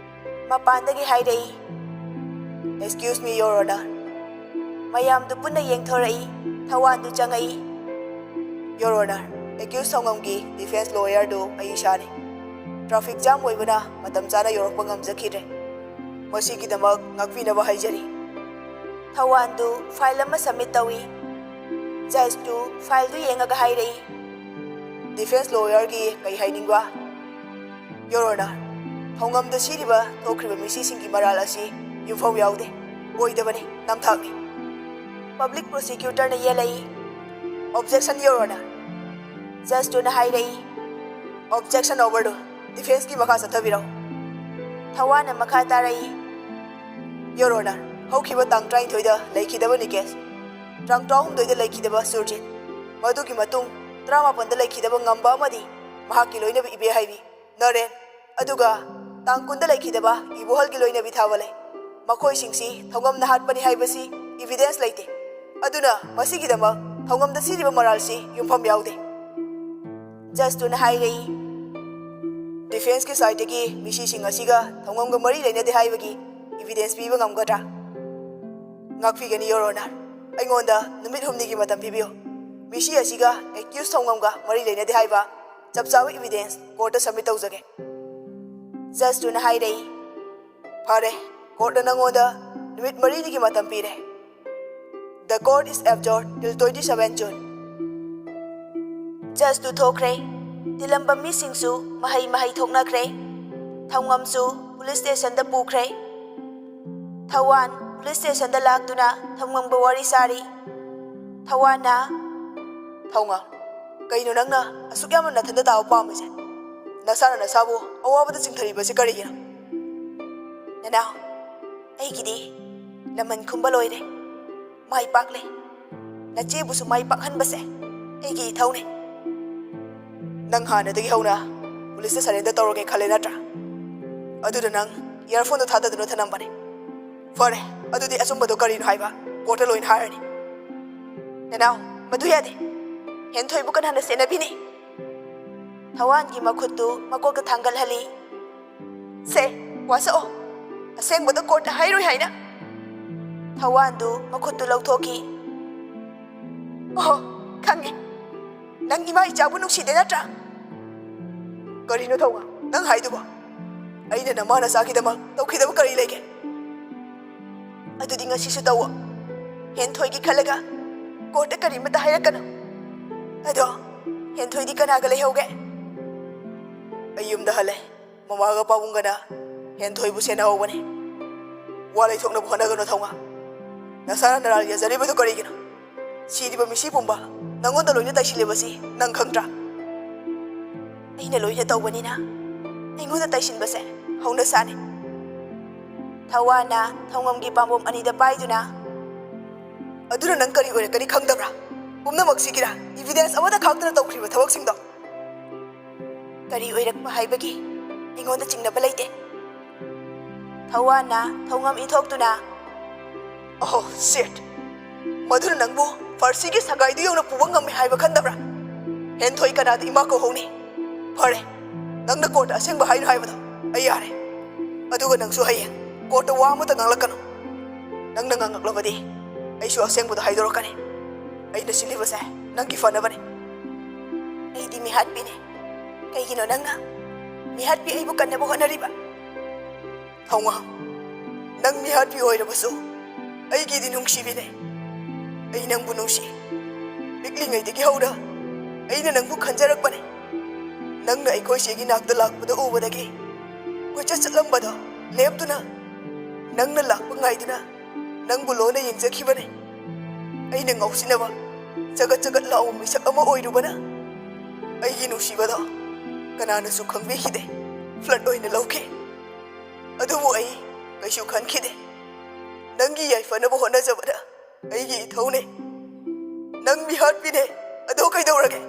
ꯃꯄꯥꯟꯗꯒꯤ ꯍꯥꯏꯔꯛꯏ, "Excuse me, Your Honor." ꯃꯌꯥꯝꯗꯨ ꯄꯨꯟꯅ ꯌꯦꯡꯊꯣꯔꯛꯏ꯫ ꯊꯧꯋꯥꯟꯗꯨ ꯆꯪꯉꯛꯏ꯫ "Your Honor, accused ꯊꯧꯉꯝꯒꯤ defence lawyerꯗꯨ ꯑꯩ ꯏꯁꯥꯅꯤ꯫ Traffic jam ꯑꯣꯏꯕꯅ ꯃꯇꯝ ꯆꯥꯅ ꯌꯧꯔꯛꯄ ꯉꯝꯖꯈꯤꯗ꯭ꯔꯦ꯫ ꯃꯁꯤꯒꯤꯗꯃꯛ ꯉꯥꯛꯄꯤꯅꯕ ꯍꯥꯏꯖꯔꯤ꯫" ꯊꯧꯋꯥꯟꯗꯨ file ꯑꯃ submit ꯇꯧꯏ꯫ ꯖꯖꯇꯨ fileꯗꯨ ꯌꯦꯡꯉꯒ ꯍꯥꯏꯔꯛꯏ, "Defence lawyerꯒꯤ ꯀꯩ ꯍꯥꯏꯅꯤꯡꯕ?" "Your Honor, ꯊꯧꯉꯝꯗ ꯁꯤꯔꯤꯕ ꯊꯣꯛꯈ꯭ꯔꯤꯕ ꯃꯤꯁꯤꯁꯤꯡꯒꯤ ꯃꯔꯥꯜ ꯑꯁꯤ ꯌꯨꯝꯐꯝ ꯌꯥꯎꯗꯦ, ꯑꯣꯏꯗꯕꯅꯤ, ꯅꯝꯊꯥꯛꯅꯤ꯫" Public prosecutorꯅ ꯌꯦꯠꯂꯛꯏ꯫ "Objection, Your Honor!" ꯖꯖꯇꯨꯅ ꯍꯥꯏꯔꯛꯏ꯫ "Objection overruled꯫ Defenceꯀꯤ ꯃꯈꯥ ꯆꯠꯊꯕꯤꯔꯛꯎ꯫" ꯊꯧꯋꯥꯟꯅ ꯃꯈꯥ ꯇꯥꯔꯛꯏ, "Your Honor, ꯍꯧꯈꯤꯕ ꯇꯥꯡ ꯇꯔꯥꯅꯤꯊꯣꯏꯗ ꯂꯩꯈꯤꯗꯕꯅꯤ case꯫ ꯇꯥꯡ ꯇꯔꯥꯍꯨꯝꯗꯣꯏꯗ ꯂꯩꯈꯤꯗꯕ ꯁꯨꯔꯖꯤꯠ꯫ ꯃꯗꯨꯒꯤ ꯃꯇꯨꯡ ꯇꯔꯥꯃꯥꯄꯟꯗ ꯂꯩꯈꯤꯗꯕ ꯉꯝꯕ ꯑꯃꯗꯤ ꯃꯍꯥꯛꯀꯤ ꯂꯣꯏꯅꯕꯤ ꯏꯕꯦꯍꯩꯕꯤ ꯅꯔꯦꯟ, ꯑꯗꯨꯒ ꯇꯥꯡ ꯀꯨꯟꯗ ꯂꯩꯈꯤꯗꯕ ꯏꯕꯣꯍꯜꯒꯤ ꯂꯣꯏꯅꯕꯤ ꯊꯥꯕꯂꯩ꯫ ꯃꯈꯣꯏꯁꯤꯡꯁꯤ ꯊꯧꯉꯝꯅ ꯍꯥꯠꯄꯅꯤ ꯍꯥꯏꯕꯁꯤ evidence ꯂꯩꯇꯦ꯫ ꯑꯗꯨꯅ ꯃꯁꯤꯒꯤꯗꯃꯛ ꯊꯧꯉꯝꯗ ꯁꯤꯔꯤꯕ ꯃꯔꯥꯜꯁꯤ ꯌꯨꯝꯐꯝ ꯌꯥꯎꯗꯦ꯫ ꯖꯁꯇꯨꯅ ꯍꯥꯏꯔꯛꯏ, "ꯗꯤꯐꯦꯟꯁꯀꯤ ꯁꯥꯏꯠꯇꯒꯤ ꯃꯤꯁꯤꯁꯤꯡ ꯑꯁꯤꯒ ꯊꯧꯉꯝꯒ ꯃꯔꯤ ꯂꯩꯅꯗꯦ ꯍꯥꯏꯕꯒꯤ ꯏꯕꯤꯗꯦꯟꯁ ꯄꯤꯕ ꯉꯝꯒꯗ꯭ꯔꯥ?" "ꯉꯥꯛꯄꯤꯒꯅꯤ, ꯌꯣꯔ ꯑꯣꯅꯔ꯫ ꯑꯩꯉꯣꯟꯗ ꯅꯨꯃꯤꯠ ꯍꯨꯝꯅꯤꯒꯤ ꯃꯇꯝ ꯄꯤꯕꯤꯌꯨ꯫ ꯃꯤꯁꯤ ꯑꯁꯤꯒ ꯑꯦꯀ꯭ꯌꯨꯁ ꯊꯧꯉꯝꯒ ꯃꯔꯤ ꯂꯩꯅꯗꯦ ꯍꯥꯏꯕ ꯆꯞ ꯆꯥꯕ ꯏꯕꯤꯗꯦꯟꯁ ꯀꯣꯔꯠꯇ ꯁꯕꯃꯤꯠ ꯇꯧꯖꯒꯦ꯫" ꯖꯁꯇꯨꯅ ꯍꯥꯏꯔꯛꯏ, "ꯐꯔꯦ, ꯀꯣꯔꯠꯅ ꯅꯪꯉꯣꯟꯗ ꯅꯨꯃꯤꯠ ꯃꯔꯤꯅꯤꯒꯤ ꯃꯇꯝ ꯄꯤꯔꯦ꯫ The court is adjourned till twenty seven June." ꯖꯁꯇꯨ ꯊꯣꯛꯈ꯭ꯔꯦ꯫ ꯇꯤꯜꯂꯝꯕ ꯃꯤꯁꯤꯡꯁꯨ ꯃꯍꯩ ꯃꯍꯩ ꯊꯣꯛꯅꯈ꯭ꯔꯦ꯫ ꯊꯧꯉꯝꯁꯨ ꯄꯨꯂꯤꯁ ꯁ꯭ꯇꯦꯁꯟꯗ ꯄꯨꯈ꯭ꯔꯦ꯫ ꯊꯧꯋꯥꯟ ꯄꯨꯂꯤꯁ ꯁ꯭ꯇꯦꯁꯟꯗ ꯂꯥꯛꯇꯨꯅ ꯊꯧꯉꯝꯒ ꯋꯥꯔꯤ ꯁꯥꯔꯤ꯫ ꯊꯧꯋꯥꯟꯅ, "ꯊꯧꯉꯝ, ꯀꯩꯅꯣ ꯅꯪꯅ ꯑꯁꯨꯛ ꯌꯥꯝꯅ ꯅꯊꯟꯗ ꯇꯥꯕ ꯄꯥꯝꯃꯤꯁꯦ? ꯅꯁꯥꯅ ꯅꯁꯥꯕꯨ ꯑꯋꯥꯕꯗ ꯆꯤꯡꯊꯔꯤꯕꯁꯤ ꯀꯔꯤꯒꯤꯅꯣ?" "ꯅꯅꯥꯎ, ꯑꯩꯒꯤꯗꯤ ꯂꯃꯟ ꯈꯨꯝꯕ ꯂꯣꯏꯔꯦ꯫ ꯃꯥꯏ ꯄꯥꯛꯂꯦ꯫ ꯅꯆꯦꯕꯨꯁꯨ ꯃꯥꯏ ꯄꯥꯛꯍꯟꯕꯁꯦ ꯑꯩꯒꯤ ꯏꯊꯧꯅꯦ꯫" "ꯅꯪ ꯍꯥꯟꯅꯗꯒꯤ ꯍꯧꯅ ꯄꯨꯂꯤꯁꯇ ꯁꯔꯦꯟꯗꯔ ꯇꯧꯔꯒꯦ ꯈꯜꯂꯦ ꯅꯠꯇ꯭ꯔꯥ? ꯑꯗꯨꯅ ꯅꯪ ꯏꯌꯥꯔꯐꯣꯟꯗꯣ ꯊꯥꯗꯗꯨꯅ ꯊꯅꯝꯕꯅꯦ꯫ ꯐꯔꯦ, ꯑꯗꯨꯗꯤ ꯑꯆꯨꯝꯕꯗꯣ ꯀꯔꯤꯅꯣ ꯍꯥꯏꯕ ꯀꯣꯔꯠꯇ ꯂꯣꯏꯅ ꯍꯥꯏꯔꯅꯤ꯫" "ꯅꯅꯥꯎ, ꯃꯗꯨ ꯌꯥꯗꯦ꯫ ꯍꯦꯟꯊꯣꯏꯕꯨ ꯀꯅꯥꯅ ꯁꯦꯟꯅꯕꯤꯅꯤ?" ꯊꯧꯋꯥꯟꯒꯤ ꯃꯈꯨꯠꯇꯨ ꯃꯀꯣꯛꯇ ꯊꯥꯡꯒꯠꯍꯜꯂꯤ꯫ "ꯁꯦ, ꯋꯥꯁꯛꯑꯣ꯫ ꯑꯁꯦꯡꯕꯗ ꯀꯣꯔꯠꯇ ꯍꯥꯏꯔꯣꯏ ꯍꯥꯏꯅ?" ꯊꯧꯋꯥꯟꯗꯨ ꯃꯈꯨꯠꯇꯨ ꯂꯧꯊꯣꯛꯈꯤ꯫ "ꯑꯣꯍꯣ, ꯈꯪꯉꯦ꯫ ꯅꯪ ꯏꯃꯥ ꯏꯆꯥꯕꯨ ꯅꯨꯡꯁꯤꯗꯦ ꯅꯠꯇ꯭ꯔꯥ?" "ꯀꯔꯤꯅꯣ ꯊꯧꯉꯝ ꯅꯪ ꯍꯥꯏꯗꯨꯕꯣ? ꯑꯩꯅ ꯅꯃꯥ ꯅꯆꯥꯒꯤꯗꯃꯛ ꯇꯧꯈꯤꯗꯕ ꯀꯔꯤ ꯂꯩꯒꯦ?" "ꯑꯗꯨꯗꯤ ꯉꯁꯤꯁꯨ ꯇꯧꯋꯣ꯫ ꯍꯦꯟꯊꯣꯏꯒꯤ ꯈꯜꯂꯒ ꯀꯣꯔꯠꯇ ꯀꯔꯤꯃꯠꯇ ꯍꯥꯏꯔꯛꯀꯅꯨ꯫ ꯑꯗꯣ ꯍꯦꯟꯊꯣꯏꯗꯤ ꯀꯅꯥꯒ ꯂꯩꯍꯧꯒꯦ?" "ꯑꯩ ꯌꯨꯝꯗ ꯍꯜꯂꯦ꯫ ꯃꯃꯥꯒ ꯄꯥꯕꯨꯡꯒꯅ ꯍꯦꯟꯊꯣꯏꯕꯨ ꯁꯦꯟꯅꯍꯧꯕꯅꯦ꯫" "ꯋꯥ ꯂꯩꯊꯣꯛꯅꯕ ꯍꯣꯠꯅꯒꯅꯨ ꯊꯧꯉꯝ꯫ ꯅꯁꯥꯅ ꯅꯔꯥꯜ ꯌꯥꯖꯔꯤꯕꯗꯨ ꯀꯔꯤꯒꯤꯅꯣ? ꯁꯤꯔꯤꯕ ꯃꯤꯁꯤ ꯄꯨꯝꯕ ꯅꯪꯉꯣꯟꯗ ꯂꯣꯏꯅ ꯇꯥꯏꯁꯤꯜꯂꯤꯕꯁꯤ ꯅꯪ ꯈꯪꯗ꯭ꯔꯥ?" "ꯑꯩꯅ ꯂꯣꯏꯅ ꯇꯧꯕꯅꯤꯅ ꯑꯩꯉꯣꯟꯗ ꯇꯥꯏꯁꯤꯟꯕꯁꯦ ꯍꯧꯅꯁꯥꯅꯤ꯫" ꯊꯧꯋꯥꯟꯅ ꯊꯧꯉꯝꯒꯤ ꯄꯥꯝꯕꯣꯝ ꯑꯅꯤꯗ ꯄꯥꯏꯗꯨꯅ, "ꯑꯗꯨꯅ ꯅꯪ ꯀꯔꯤ ꯑꯣꯏꯔꯛꯀꯅꯤ ꯈꯪꯗꯕ꯭ꯔꯥ? ꯄꯨꯝꯅꯃꯛꯁꯤꯒꯤꯔꯥ? ꯏꯕꯤꯗꯦꯟꯁ ꯑꯃꯠꯇ ꯈꯥꯛꯇꯅ ꯇꯧꯈ꯭ꯔꯤꯕ ꯊꯕꯛꯁꯤꯡꯗꯣ?" "ꯀꯔꯤ ꯑꯣꯏꯔꯛꯄ ꯍꯥꯏꯕꯒꯤ ꯑꯩꯉꯣꯟꯗ ꯆꯤꯡꯅꯕ ꯂꯩꯇꯦ꯫" ꯊꯧꯋꯥꯟꯅ ꯊꯧꯉꯝ ꯏꯟꯊꯣꯛꯇꯨꯅ, "ꯑꯣꯍꯣ, ꯁꯤꯠ! ꯃꯗꯨꯅ ꯅꯪꯕꯨ ꯐꯥꯔꯁꯤꯒꯤ ꯁꯒꯥꯏꯗꯨ ꯌꯧꯅ ꯄꯨꯕ ꯉꯝꯃꯤ ꯍꯥꯏꯕ ꯈꯟꯗꯕ꯭ꯔꯥ? ꯍꯦꯟꯊꯣꯏ ꯀꯅꯥꯗ ꯏꯃꯥ ꯀꯧꯍꯧꯅꯤ? ꯐꯔꯦ, ꯅꯪꯅ ꯀꯣꯔꯠꯇ ꯑꯁꯦꯡꯕ ꯍꯥꯏꯅꯨ ꯍꯥꯏꯕꯗꯣ ꯑꯩ ꯌꯥꯔꯦ꯫ ꯑꯗꯨꯒ ꯅꯪꯁꯨ ꯍꯌꯦꯡ ꯀꯣꯔꯠꯇ ꯋꯥ ꯑꯃꯠꯇ ꯉꯥꯡꯂꯛꯀꯅꯨ꯫ ꯅꯪꯅ ꯉꯥꯡꯂꯛꯂꯕꯗꯤ ꯑꯩꯁꯨ ꯑꯁꯦꯡꯕꯗꯣ ꯍꯥꯏꯗꯣꯔꯛꯀꯅꯤ꯫ ꯑꯩꯅ ꯁꯤꯜꯂꯤꯕꯁꯦ ꯅꯪꯒꯤ ꯐꯅꯕꯅꯤ꯫ ꯑꯩꯗꯤ ꯃꯤꯍꯥꯠꯄꯤꯅꯦ꯫ ꯀꯩꯒꯤꯅꯣ ꯅꯪꯅ ꯃꯤꯍꯥꯠꯄꯤ ꯑꯩꯕꯨ ꯀꯟꯅꯕ ꯍꯣꯠꯅꯔꯤꯕ? ꯊꯧꯉꯥꯝ, ꯅꯪ ꯃꯤꯍꯥꯠꯄꯤ ꯑꯣꯏꯔꯕꯁꯨ ꯑꯩꯒꯤꯗꯤ ꯅꯨꯡꯁꯤꯕꯤꯅꯦ꯫ ꯑꯩ ꯅꯪꯕꯨ ꯅꯨꯡꯁꯤ꯫ ꯄꯤꯛꯂꯤꯉꯩꯗꯒꯤ ꯍꯧꯅ ꯑꯩꯅ ꯅꯪꯕꯨ ꯈꯟꯖꯔꯛꯄꯅꯦ꯫ ꯅꯪꯅ ꯑꯩꯈꯣꯏ ꯆꯦꯒꯤ ꯅꯥꯛꯇ ꯂꯥꯛꯄꯗ ꯎꯕꯗꯒꯤ ꯀꯣꯏꯆꯠ ꯆꯠꯂꯝꯕꯗꯣ ꯂꯦꯞꯇꯨꯅ, ꯅꯪꯅ ꯂꯥꯛꯄ ꯉꯥꯏꯗꯨꯅ ꯅꯪꯕꯨ ꯂꯣꯟꯅ ꯌꯦꯡꯖꯈꯤꯕꯅꯦ꯫ ꯑꯩꯅ ꯉꯥꯎꯁꯤꯟꯅꯕ ꯆꯒꯠ ꯆꯒꯠ ꯂꯥꯎꯕ ꯃꯤꯁꯛ ꯑꯃ ꯑꯣꯏꯔꯨꯕꯅ ꯑꯩꯒꯤ ꯅꯨꯡꯁꯤꯕꯗꯣ ꯀꯅꯥꯅꯁꯨ ꯈꯪꯕꯤꯈꯤꯗꯦ꯫ ꯐ꯭ꯂꯠ ꯑꯣꯏꯅ ꯂꯧꯈꯤ꯫ ꯑꯗꯨꯕꯨ ꯑꯩ ꯀꯩꯁꯨ ꯈꯟꯈꯤꯗꯦ꯫ ꯅꯪꯒꯤ ꯌꯥꯏꯐꯅꯕ ꯍꯣꯠꯅꯖꯕꯗ ꯑꯩꯒꯤ ꯏꯊꯧꯅꯦ꯫ ꯅꯪ ꯃꯤꯍꯥꯠꯄꯤꯅꯦ꯫ ꯑꯗꯣ ꯀꯩꯗꯧꯔꯒꯦ?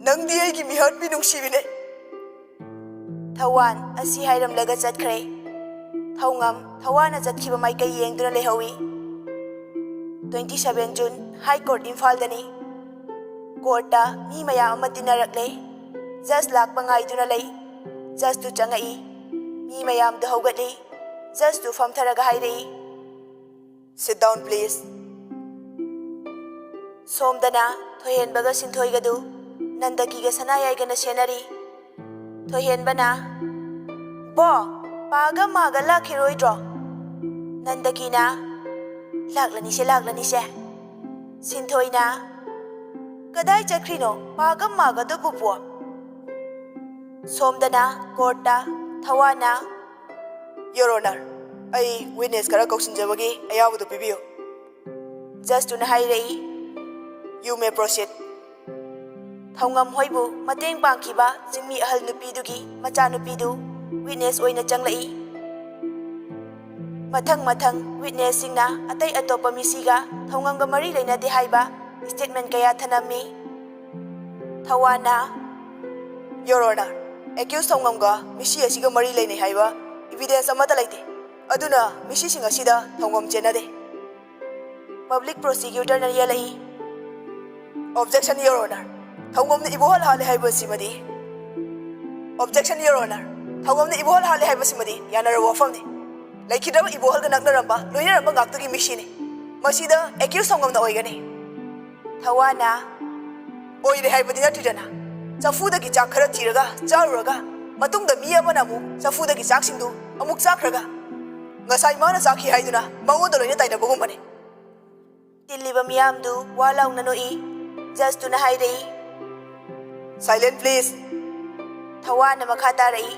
ꯅꯪꯗꯤ ꯑꯩꯒꯤ ꯃꯤꯍꯥꯠꯄꯤ ꯅꯨꯡꯁꯤꯕꯤꯅꯦ꯫ ꯊꯧꯋꯥꯟ ꯑꯁꯤ ꯍꯥꯏꯔꯝꯂꯒ ꯆꯠꯈ꯭ꯔꯦ꯫ ꯊꯧꯉꯝ ꯊꯧꯋꯥꯟꯅ ꯆꯠꯈꯤꯕ ꯃꯥꯏꯀꯩ ꯌꯦꯡꯗꯨꯅ ꯂꯩꯍꯧꯏ꯫ Twenty seven June, High Court, ꯏꯝꯐꯥꯜꯗꯅꯤ꯫ ꯀꯣꯔꯠꯇ ꯃꯤ ꯃꯌꯥꯝ ꯑꯃ ꯇꯤꯟꯅꯔꯛꯂꯦ꯫ ꯖꯖ ꯂꯥꯛꯄ ꯉꯥꯏꯗꯨꯅ ꯂꯩ꯫ ꯖꯖꯇꯨ ꯆꯪꯉꯛꯏ꯫ ꯃꯤ ꯃꯌꯥꯝꯗꯨ ꯍꯧꯒꯠꯂꯤ꯫ ꯖꯖꯇꯨ ꯐꯝꯊꯔꯒ ꯍꯥꯏꯔꯛꯏ, "Sit down, please." ꯁꯣꯝꯗꯅ ꯊꯣꯏꯍꯦꯟꯕꯒ ꯁꯤꯟꯊꯣꯏꯒꯗꯨ ꯅꯟꯗꯀꯤꯒ ꯁꯅꯥꯌꯥꯏꯒꯅ ꯁꯦꯟꯅꯔꯤ꯫ ꯊꯣꯏꯍꯦꯟꯕꯅ, "ꯕꯣ, ꯄꯥꯒ ꯃꯥꯒ ꯂꯥꯛꯈꯤꯔꯣꯏꯗ꯭ꯔꯣ?" ꯅꯟꯗꯀꯤꯅ, "ꯂꯥꯛꯂꯅꯤꯁꯦ, ꯂꯥꯛꯂꯅꯤꯁꯦ꯫" ꯁꯤꯟꯊꯣꯏꯅ, "ꯀꯗꯥꯏ ꯆꯠꯈ꯭ꯔꯤꯅꯣ ꯄꯥꯒ ꯃꯥꯒꯗꯨꯕꯨ, ꯕꯣ?" ꯁꯣꯝꯗꯅ ꯀꯣꯔꯠꯇ ꯊꯧꯋꯥꯟꯅ, "Your Honor, ꯑꯩ ꯋꯤꯠꯅꯦꯁ ꯈꯔ ꯀꯧꯁꯤꯟꯖꯕꯒꯤ ꯑꯌꯥꯕꯗꯨ ꯄꯤꯕꯤꯌꯨ꯫" ꯖꯖꯇꯨꯅ ꯍꯥꯏꯔꯛꯏ, "You may proceed." ꯊꯧꯉꯝ ꯍꯣꯏꯕꯨ ꯃꯇꯦꯡ ꯄꯥꯡꯈꯤꯕ ꯆꯤꯡꯃꯤ ꯑꯍꯜ ꯅꯨꯄꯤꯗꯨꯒꯤ ꯃꯆꯥꯅꯨꯄꯤꯗꯨ ꯋꯤꯠꯅꯦꯁ ꯑꯣꯏꯅ ꯆꯪꯂꯛꯏ꯫ ꯃꯊꯪ ꯃꯊꯪ ꯋꯤꯠꯅꯦꯁꯁꯤꯡꯅ ꯑꯇꯩ ꯑꯇꯣꯞꯄ ꯃꯤꯁꯤꯒ ꯊꯧꯉꯝꯒ ꯃꯔꯤ ꯂꯩꯅꯗꯦ ꯍꯥꯏꯕ ꯁ꯭ꯇꯦꯠꯃꯦꯟ ꯀꯌꯥ ꯊꯅꯝꯃꯤ꯫ ꯊꯧꯋꯥꯟꯅ, "Your Honor, ꯑꯦꯀ꯭ꯌꯨꯁ ꯊꯧꯉꯝꯒ ꯃꯤꯁꯤ ꯑꯁꯤꯒ ꯃꯔꯤ ꯂꯩꯅꯩ ꯍꯥꯏꯕ ꯏꯕꯤꯗꯦꯟꯁ ꯑꯃꯠꯇ ꯂꯩꯇꯦ꯫ ꯑꯗꯨꯅ ꯃꯤꯁꯤꯁꯤꯡ ꯑꯁꯤꯗ ꯊꯧꯉꯝ ꯆꯦꯟꯅꯗꯦ꯫" Public Prosecutorꯅ ꯌꯦꯜꯂꯛꯏ꯫ Objection, Your Honor. ꯊꯧꯉꯝꯅ ꯏꯕꯣꯍꯜ ꯍꯥꯠꯂꯦ ꯍꯥꯏꯕꯁꯤꯃꯗꯤ, Objection, Your Honor. ꯊꯧꯉꯝꯅ ꯏꯕꯣꯍꯜ ꯍꯥꯠꯂꯦ ꯍꯥꯏꯕꯁꯤꯃꯗꯤ ꯌꯥꯅꯔꯕ ꯋꯥꯐꯝꯅꯤ꯫ ꯂꯩꯈꯤꯗ꯭ꯔꯕ ꯏꯕꯣꯍꯜꯒ ꯅꯛꯅꯔꯝꯕ, ꯂꯣꯏꯅꯔꯝꯕ ꯉꯥꯛꯇꯒꯤ ꯃꯤꯁꯤꯅꯤ꯫ ꯃꯁꯤꯗ accused ꯊꯧꯉꯝꯅ ꯑꯣꯏꯒꯅꯤ꯫ ꯊꯧꯋꯥꯟꯅ ꯑꯣꯏꯔꯦ ꯍꯥꯏꯕꯗꯤ ꯅꯠꯇ꯭ꯔꯤꯗꯅ꯫ ꯆꯐꯨꯗꯒꯤ ꯆꯥꯛ ꯈꯔ ꯊꯤꯔꯒ ꯆꯥꯔꯨꯔꯒ, ꯃꯇꯨꯡꯗ ꯃꯤ ꯑꯃꯅ ꯑꯃꯨꯛ ꯆꯐꯨꯗꯒꯤ ꯆꯥꯛꯁꯤꯡꯗꯨ ꯑꯃꯨꯛ ꯆꯥꯈ꯭ꯔꯒ, ꯉꯁꯥꯏ ꯃꯥꯅ ꯆꯥꯈꯤ ꯍꯥꯏꯗꯨꯅ ꯃꯉꯣꯟꯗ ꯂꯣꯏꯅ ꯇꯥꯏꯅꯕꯒꯨꯝꯕꯅꯤ꯫ ꯇꯤꯜꯂꯤꯕ ꯃꯤꯌꯥꯝꯗꯨ ꯋꯥ ꯂꯥꯎꯅ ꯅꯣꯛꯏ꯫ ꯖꯖꯇꯨꯅ ꯍꯥꯏꯔꯛꯏ, "Silent, please!" ꯊꯧꯋꯥꯟꯅ ꯃꯈꯥ ꯇꯥꯔꯛꯏ,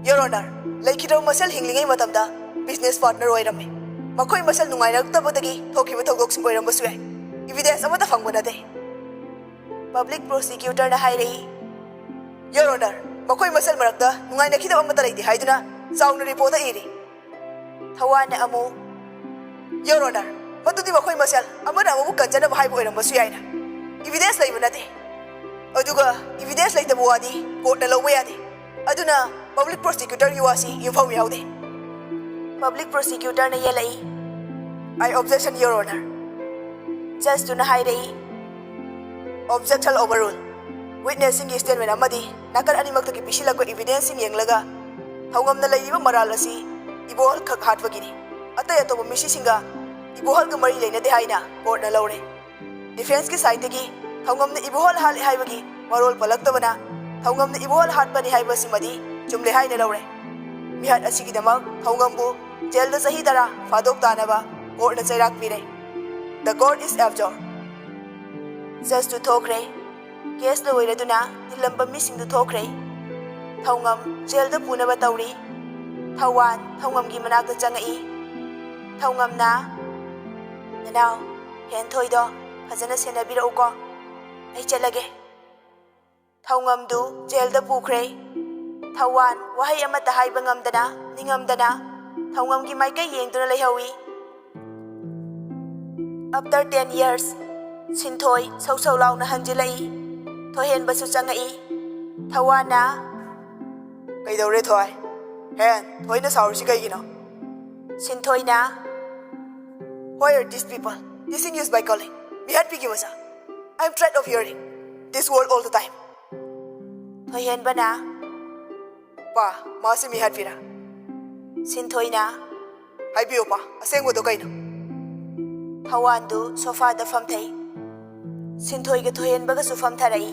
"Your Honor, ꯂꯩꯈꯤꯗ꯭ꯔꯕ ꯃꯁꯦꯜ ꯍꯤꯡꯂꯤꯉꯩ ꯃꯇꯝꯗ business partner ꯑꯣꯏꯔꯝꯃꯤ꯫ ꯃꯈꯣꯏ ꯃꯁꯦꯜ ꯅꯨꯡꯉꯥꯏꯅꯔꯛꯇꯕꯗꯒꯤ ꯊꯣꯛꯈꯤꯕ ꯊꯧꯗꯣꯛꯁꯤꯡ ꯑꯣꯏꯔꯝꯕꯁꯨ ꯌꯥꯏ꯫ Evidence ꯑꯃꯠꯇ ꯐꯪꯕ ꯅꯠꯇꯦ꯫" Public Prosecutorꯅ ꯍꯥꯏꯔꯛꯏ, "Your Honor, ꯃꯈꯣꯏ ꯃꯁꯦꯜ ꯃꯔꯛꯇ ꯅꯨꯡꯉꯥꯏꯅꯈꯤꯗꯕ ꯑꯃꯠꯇ ꯂꯩꯇꯦ ꯍꯥꯏꯗꯨꯅ ꯆꯥꯎꯅ ꯔꯤꯄꯣꯔꯠꯇ ꯏꯔꯤ꯫" ꯊꯧꯋꯥꯟꯅ ꯑꯃꯨꯛ, "Your Honor, ꯃꯗꯨꯗꯤ ꯃꯈꯣꯏ ꯃꯁꯦꯜ ꯑꯃꯅ ꯑꯃꯕꯨ ꯀꯟꯖꯅꯕ ꯍꯥꯏꯕ ꯑꯣꯏꯔꯝꯕꯁꯨ ꯌꯥꯏꯅ꯫ Evidence ꯂꯩꯕ ꯅꯠꯇꯦ꯫ ꯑꯗꯨꯒ evidence ꯂꯩꯇꯕ ꯋꯥꯗꯤ ꯀꯣꯔꯠꯅ ꯂꯧꯕ ꯌꯥꯗꯦ꯫ ꯑꯗꯨꯅ public prosecutorꯒꯤ ꯋꯥꯁꯤ ꯌꯨꯝꯐꯝ ꯌꯥꯎꯗꯦ꯫" Public Prosecutorꯅ ꯌꯦꯜꯂꯛꯏ, "I objection, Your Honor." ꯖꯖꯇꯨꯅ ꯍꯥꯏꯔꯛꯏ, "Objection overruled꯫ Witnessꯁꯤꯡꯒꯤ statement ꯑꯃꯗꯤ ꯅꯥꯀꯟ ꯑꯅꯤꯃꯛꯇꯒꯤ ꯄꯤꯁꯤꯜꯂꯛꯄ evidenceꯁꯤꯡ ꯌꯦꯡꯂꯒ ꯊꯧꯉꯝꯅ ꯂꯩꯔꯤꯕ ꯃꯔꯥꯜ ꯑꯁꯤ ꯏꯕꯣꯍꯜ ꯈꯛ ꯍꯥꯠꯄꯒꯤꯅꯤ꯫ ꯑꯇꯩ ꯑꯇꯣꯞꯄ ꯃꯤꯁꯤꯁꯤꯡꯒ ꯏꯕꯣꯍꯜꯒ ꯃꯔꯤ ꯂꯩꯅꯗꯦ ꯍꯥꯏꯅ ꯀꯣꯔꯠꯅ ꯂꯧꯔꯦ꯫ Defenceꯀꯤ sideꯇꯒꯤ ꯊꯧꯉꯝꯅ ꯏꯕꯣꯍꯜ ꯍꯥꯠꯂꯤ ꯍꯥꯏꯕꯒꯤ ꯋꯥꯔꯣꯜ ꯄꯜꯂꯛꯇꯕꯅ ꯊꯧꯉꯝꯅ ꯏꯕꯣꯍꯜ ꯍꯥꯠꯄꯅꯤ ꯍꯥꯏꯕꯁꯤꯃꯗꯤ ꯆꯨꯝꯂꯦ ꯍꯥꯏꯅ ꯂꯧꯔꯦ꯫ ꯃꯤꯍꯥꯠ ꯑꯁꯤꯒꯤꯗꯃꯛ ꯊꯧꯉꯝꯕꯨ ꯖꯦꯜꯗ ꯆꯍꯤ ꯇꯔꯥ ꯐꯥꯗꯣꯛ ꯇꯥꯅꯕ ꯀꯣꯔꯠꯅ ꯆꯩꯔꯥꯛ ꯄꯤꯔꯦ꯫ The court is adjourned꯫ ꯖꯖꯇꯨ ꯊꯣꯛꯈ꯭ꯔꯦ꯫ ꯀꯦꯁ ꯂꯣꯏꯔꯗꯨꯅ ꯇꯤꯜꯂꯝꯕ ꯃꯤꯁꯤꯡꯗꯨ ꯊꯣꯛꯈ꯭ꯔꯦ꯫ ꯊꯧꯉꯝ ꯖꯦꯜꯗ ꯄꯨꯅꯕ ꯇꯧꯔꯤ꯫ ꯊꯧꯋꯥꯟ ꯊꯧꯉꯝꯒꯤ ꯃꯅꯥꯛꯇ ꯆꯪꯉꯛꯏ꯫ ꯊꯧꯉꯝꯅ, "ꯅꯅꯥꯎ ꯍꯦꯟꯊꯣꯏꯗꯣ ꯐꯖꯅ ꯁꯦꯟꯅꯕꯤꯔꯛꯎꯀꯣ꯫ ꯑꯩ ꯆꯠꯂꯒꯦ꯫" ꯊꯧꯉꯝꯗꯨ ꯖꯦꯜꯗ ꯄꯨꯈ꯭ꯔꯦ꯫ ꯊꯧꯋꯥꯟ ꯋꯥꯍꯩ ꯑꯃꯠꯇ ꯍꯥꯏꯕ ꯉꯝꯗꯅ, ꯅꯤꯡꯉꯝꯗꯅ ꯊꯧꯉꯝꯒꯤ ꯃꯥꯏꯀꯩ ꯌꯦꯡꯗꯨꯅ ꯂꯩꯍꯧꯏ꯫ After ten years, ꯁꯤꯟꯊꯣꯏ ꯁꯧ ꯁꯧ ꯂꯥꯎꯅ ꯍꯟꯖꯤꯜꯂꯛꯏ꯫ ꯊꯣꯏꯍꯦꯟꯕꯁꯨ ꯆꯪꯉꯛꯏ꯫ ꯊꯧꯋꯥꯟꯅ, "ꯀꯩꯗꯧꯔꯦ ꯊꯣꯏ? ꯍꯦꯟ, ꯊꯣꯏꯅ ꯁꯥꯎꯔꯤꯁꯤ ꯀꯩꯒꯤꯅꯣ?" ꯁꯤꯟꯊꯣꯏꯅ, Why are these people teasing you by calling? ꯃꯤꯍꯥꯠꯄꯤꯒꯤ ꯃꯆꯥ. I'm tired of hearing this word all the time. ꯊꯣꯏꯍꯦꯟꯕꯅ, ꯄꯥ, ꯃꯥꯁꯤ ꯃꯤꯍꯥꯠꯄꯤꯔꯥ? ꯁꯤꯟꯊꯣꯏꯅ, ꯍꯥꯏꯕꯤꯌꯨ ꯄꯥ, ꯑꯁꯦꯡꯕꯗꯣ ꯀꯩꯅꯣ? ꯊꯋꯥꯟꯗꯨ ꯁꯣꯐꯥꯗ ꯐꯝꯊꯩ꯫ ꯁꯤꯟꯊꯣꯏꯒ ꯊꯣꯏꯍꯦꯟꯕꯒꯁꯨ ꯐꯝꯊꯔꯛꯏ꯫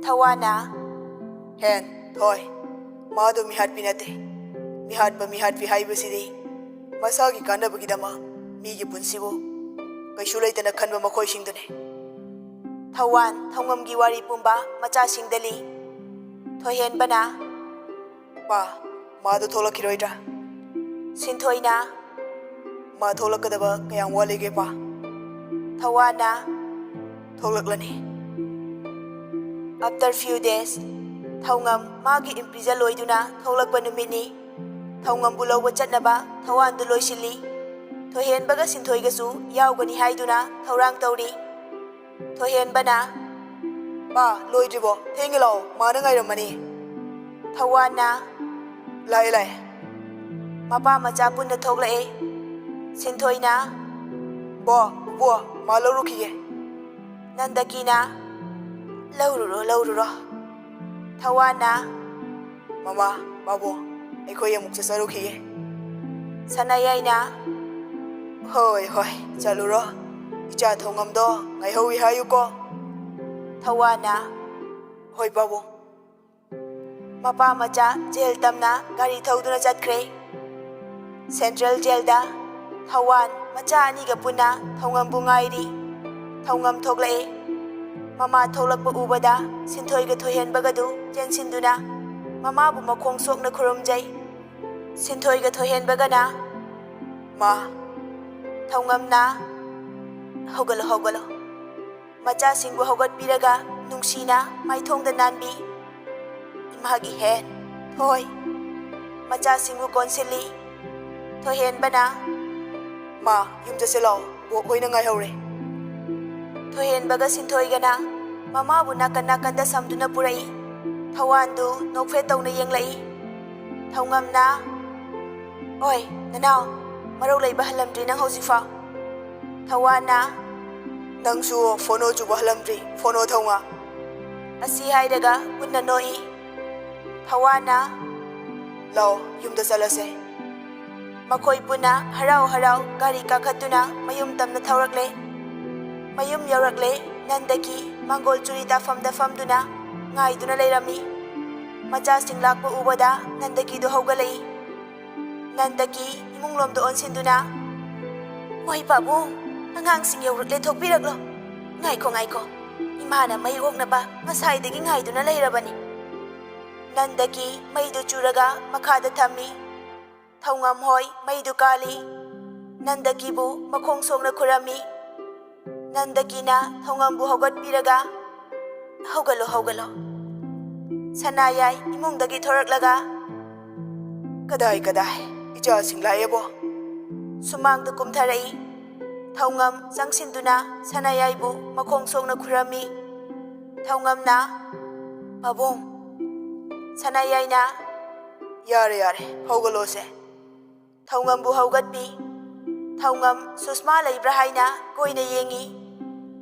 ꯊꯋꯥꯟꯅ, ꯍꯦꯟ, ꯊꯣꯏ, ꯃꯥꯗꯣ ꯃꯤꯍꯥꯠꯄꯤ ꯅꯠꯇꯦ꯫ ꯃꯤꯍꯥꯠꯄ ꯃꯤꯍꯥꯠꯄꯤ ꯍꯥꯏꯕꯁꯤꯗꯤ ꯃꯁꯥꯒꯤ ꯀꯥꯟꯅꯕꯒꯤꯗꯃꯛ ꯃꯤꯒꯤ ꯄꯨꯟꯁꯤꯕꯨ ꯀꯩꯁꯨ ꯂꯩꯇꯅ ꯈꯟꯕ ꯃꯈꯣꯏꯁꯤꯡꯗꯨꯅꯤ꯫ ꯊꯋꯥꯟ ꯊꯧꯉꯝꯒꯤ ꯋꯥꯔꯤ ꯄꯨꯝꯕ ꯃꯆꯥꯁꯤꯡꯗ ꯂꯤ꯫ ꯊꯣꯏꯍꯦꯟꯕꯅ, ꯄꯥ, ꯃꯥꯗꯣ ꯊꯣꯛꯂꯛꯈꯤꯔꯣꯏꯗ꯭ꯔꯥ? ꯁꯤꯟꯊꯣꯏꯅ, ꯃꯥ ꯊꯣꯛꯂꯛꯀꯗꯕ ꯀꯌꯥꯝ ꯋꯥꯠꯂꯤꯒꯦ ꯄꯥ? ꯊꯋꯥꯟꯅ, ꯊꯣꯛꯂꯛꯂꯅꯤ꯫ After few days, ꯊꯧꯉꯝ ꯃꯥꯒꯤ ꯏꯝꯄ꯭ꯔꯤꯖꯟ ꯂꯣꯏꯗꯨꯅ ꯊꯣꯛꯂꯛꯄ ꯅꯨꯃꯤꯠꯅꯤ꯫ ꯊꯧꯉꯝꯕꯨ ꯂꯧꯕ ꯆꯠꯅꯕ ꯊꯋꯥꯟꯗꯨ ꯂꯣꯏꯁꯤꯜꯂꯤ꯫ ꯊꯣꯏꯍꯦꯟꯕꯒ ꯁꯤꯟꯊꯣꯏꯒꯁꯨ ꯌꯥꯎꯒꯅꯤ ꯍꯥꯏꯗꯨꯅ ꯊꯧꯔꯥꯡ ꯇꯧꯔꯤ꯫ ꯊꯣꯏꯍꯦꯟꯕꯅ, ꯄꯥ, ꯂꯣꯏꯗ꯭ꯔꯤꯕꯣ? ꯊꯦꯡꯉꯦ ꯂꯥꯛꯑꯣ, ꯃꯥꯅ ꯉꯥꯏꯔꯝꯃꯅꯤ꯫ ꯊꯧꯋꯥꯟꯅ, ꯂꯥꯛꯑꯦ, ꯂꯥꯛꯑꯦ꯫ ꯃꯄꯥ ꯃꯆꯥ ꯄꯨꯟꯅ ꯊꯣꯛꯂꯛꯑꯦ꯫ ꯁꯤꯟꯊꯣꯏꯅ, ꯕꯣ, ꯕꯣ, ꯃꯥ ꯂꯧꯔꯨꯈꯤꯒꯦ꯫ ꯅꯟꯗꯀꯤꯅ, ꯂꯧꯔꯨꯔꯣ, ꯂꯧꯔꯨꯔꯣ꯫ ꯊꯧꯋꯥꯟꯅ, ꯃꯃꯥ, ꯕꯥꯕꯣ, ꯑꯩꯈꯣꯏ ꯑꯃꯨꯛ ꯆꯠꯆꯔꯨꯈꯤꯒꯦ꯫ ꯁꯅꯥꯌꯥꯏꯅ, ꯍꯣꯏ, ꯍꯣꯏ, ꯆꯠꯂꯨꯔꯣ꯫ ꯏꯆꯥ ꯊꯧꯉꯝꯗꯣ ꯉꯥꯏꯍꯧꯏ ꯍꯥꯏꯌꯨꯀꯣ꯫ ꯊꯧꯋꯥꯟꯅ, ꯍꯣꯏ, ꯕꯥꯕꯣ꯫ ꯃꯄꯥ ꯃꯆꯥ ꯖꯦꯜ ꯇꯝꯅ ꯒꯥꯔꯤ ꯊꯧꯗꯨꯅ ꯆꯠꯈ꯭ꯔꯦ꯫ ꯁꯦꯟꯇ꯭ꯔꯦꯜ ꯖꯦꯜꯗ ꯊꯧꯋꯥꯟ ꯃꯆꯥ ꯑꯅꯤꯒ ꯄꯨꯟꯅ ꯊꯧꯉꯝꯕꯨ ꯉꯥꯏꯔꯤ꯫ ꯊꯧꯉꯝ ꯊꯣꯛꯂꯛꯑꯦ꯫ ꯃꯃꯥ ꯊꯣꯛꯂꯛꯄ ꯎꯕꯗ ꯁꯤꯟꯊꯣꯏꯒ ꯊꯣꯏꯍꯦꯟꯕꯒꯗꯨ ꯆꯦꯟꯁꯤꯟꯗꯨꯅ ꯃꯃꯥꯕꯨ ꯃꯈꯣꯡ ꯁꯣꯛꯅ ꯈꯨꯔꯨꯝꯖꯩ꯫ ꯁꯤꯟꯊꯣꯏꯒ ꯊꯣꯏꯍꯦꯟꯕꯒꯅ, ꯃꯥ꯫ ꯊꯧꯉꯝꯅ, ꯍꯧꯒꯠꯂꯣ, ꯍꯧꯒꯠꯂꯣ꯫ ꯃꯆꯥꯁꯤꯡꯕꯨ ꯍꯧꯒꯠꯄꯤꯔꯒ ꯅꯨꯡꯁꯤꯅ ꯃꯥꯏꯊꯣꯡꯗ ꯅꯥꯟꯕꯤ꯫ ꯏꯃꯥꯒꯤ ꯍꯦꯟ, ꯊꯣꯏ꯫ ꯃꯆꯥꯁꯤꯡꯕꯨ ꯀꯣꯟꯁꯤꯜꯂꯤ꯫ ꯊꯣꯏꯍꯦꯟꯕꯅ, ꯃꯥ, ꯌꯨꯝ ꯆꯠꯁꯦ ꯂꯥꯛꯑꯣ, ꯕꯣꯛ ꯍꯣꯏꯅ ꯉꯥꯏꯍꯧꯔꯦ꯫ ꯊꯣꯏꯍꯦꯟꯕꯒ ꯁꯤꯟꯊꯣꯏꯒꯅ ꯃꯃꯥꯕꯨ ꯅꯥꯀꯟ ꯅꯥꯀꯟꯗ ꯁꯝꯗꯨꯅ ꯄꯨꯔꯛꯏ꯫ ꯊꯧꯋꯥꯟꯗꯨ ꯅꯣꯛꯐꯦꯠ ꯇꯧꯅ ꯌꯦꯡꯂꯛꯏ꯫ ꯊꯧꯉꯝꯅ, ꯑꯣꯏ, ꯅꯅꯥꯎ, ꯃꯔꯧ ꯂꯩꯕ ꯍꯜꯂꯝꯗ꯭ꯔꯤ ꯅꯪ ꯍꯧꯖꯤꯛꯐꯥꯎ꯫ ꯊꯧꯋꯥꯟꯅ, "ꯅꯪꯁꯨ ꯐꯣꯅꯣ ꯆꯨꯕ ꯍꯜꯂꯝꯗ꯭ꯔꯤ, ꯐꯣꯅꯣ ꯊꯧꯉꯥ?" ꯑꯁꯤ ꯍꯥꯏꯔꯒ ꯄꯨꯟꯅ ꯅꯣꯛꯏ꯫ ꯊꯧꯋꯥꯟꯅ, "ꯂꯥꯛꯑꯣ, ꯌꯨꯝꯗ ꯆꯠꯂꯁꯦ꯫" ꯃꯈꯣꯏ ꯄꯨꯟꯅ ꯍꯔꯥꯎ ꯍꯔꯥꯎ ꯒꯥꯔꯤ ꯀꯥꯈꯠꯇꯨꯅ ꯃꯌꯨꯝ ꯇꯝꯅ ꯊꯧꯔꯛꯂꯦ꯫ ꯃꯌꯨꯝ ꯌꯧꯔꯛꯂꯦ꯫ ꯅꯟꯗꯀꯤ ꯃꯪꯒꯣꯜ ꯆꯨꯔꯤ ꯇꯥꯐꯝꯗ ꯐꯝꯗꯨꯅ ꯉꯥꯏꯗꯨꯅ ꯂꯩꯔꯝꯃꯤ꯫ ꯃꯆꯥꯁꯤꯡ ꯂꯥꯛꯄ ꯎꯕꯗ ꯅꯟꯗꯀꯤꯗꯨ ꯍꯧꯒꯠꯂꯛꯏ꯫ ꯅꯟꯗꯀꯤ ꯏꯃꯨꯡꯂꯣꯝꯗ ꯑꯣꯟꯁꯤꯟꯗꯨꯅ, "ꯃꯣꯏ ꯄꯥꯕꯨꯡ, ꯑꯉꯥꯡꯁꯤꯡ ꯌꯧꯔꯛꯂꯦ, ꯊꯣꯛꯄꯤꯔꯛꯂꯣ꯫ ꯉꯥꯏꯈꯣ, ꯉꯥꯏꯈꯣ, ꯏꯃꯥꯅ ꯃꯩ ꯑꯣꯛꯅꯕ ꯉꯁꯥꯏꯗꯒꯤ ꯉꯥꯏꯗꯨꯅ ꯂꯩꯔꯕꯅꯤ꯫" ꯅꯟꯗꯀꯤ ꯃꯩꯗꯨ ꯆꯨꯔꯒ ꯃꯈꯥꯗ ꯊꯝꯃꯤ꯫ ꯊꯧꯉꯝ ꯍꯣꯏ ꯃꯩꯗꯨ ꯀꯥꯜꯂꯤ꯫ ꯅꯟꯗꯀꯤꯕꯨ ꯃꯈꯣꯡ ꯁꯣꯛꯅ ꯈꯨꯔꯝꯃꯤ꯫ ꯅꯟꯗꯀꯤꯅ ꯊꯧꯉꯝꯕꯨ ꯍꯧꯒꯠꯄꯤꯔꯒ, "ꯍꯧꯒꯠꯂꯣ, ꯍꯧꯒꯠꯂꯣ꯫" ꯁꯅꯥꯌꯥꯏ ꯏꯃꯨꯡꯗꯒꯤ ꯊꯣꯔꯛꯂꯒ, "ꯀꯗꯥꯏ, ꯀꯗꯥꯏ, ꯏꯆꯥꯁꯤꯡ ꯂꯥꯛꯑꯦꯕꯣ?" ꯁꯨꯃꯥꯡꯗ ꯀꯨꯝꯊꯔꯛꯏ꯫ ꯊꯧꯉꯝ ꯆꯪꯁꯤꯟꯗꯨꯅ ꯁꯅꯥꯌꯥꯏꯕꯨ ꯃꯈꯣꯡ ꯁꯣꯛꯅ ꯈꯨꯔꯝꯃꯤ꯫ ꯊꯧꯉꯝꯅ, "ꯄꯥꯕꯨꯡ꯫" ꯁꯅꯥꯌꯥꯏꯅ, "ꯌꯥꯔꯦ, ꯌꯥꯔꯦ, ꯍꯧꯒꯠꯂꯣꯁꯦ꯫" ꯊꯧꯉꯝꯕꯨ ꯍꯧꯒꯠꯄꯤ꯫ ꯊꯧꯉꯝ ꯁꯨꯁꯃꯥ ꯂꯩꯕ꯭ꯔꯥ ꯍꯥꯏꯅ ꯀꯣꯏꯅ ꯌꯦꯡꯉꯤ꯫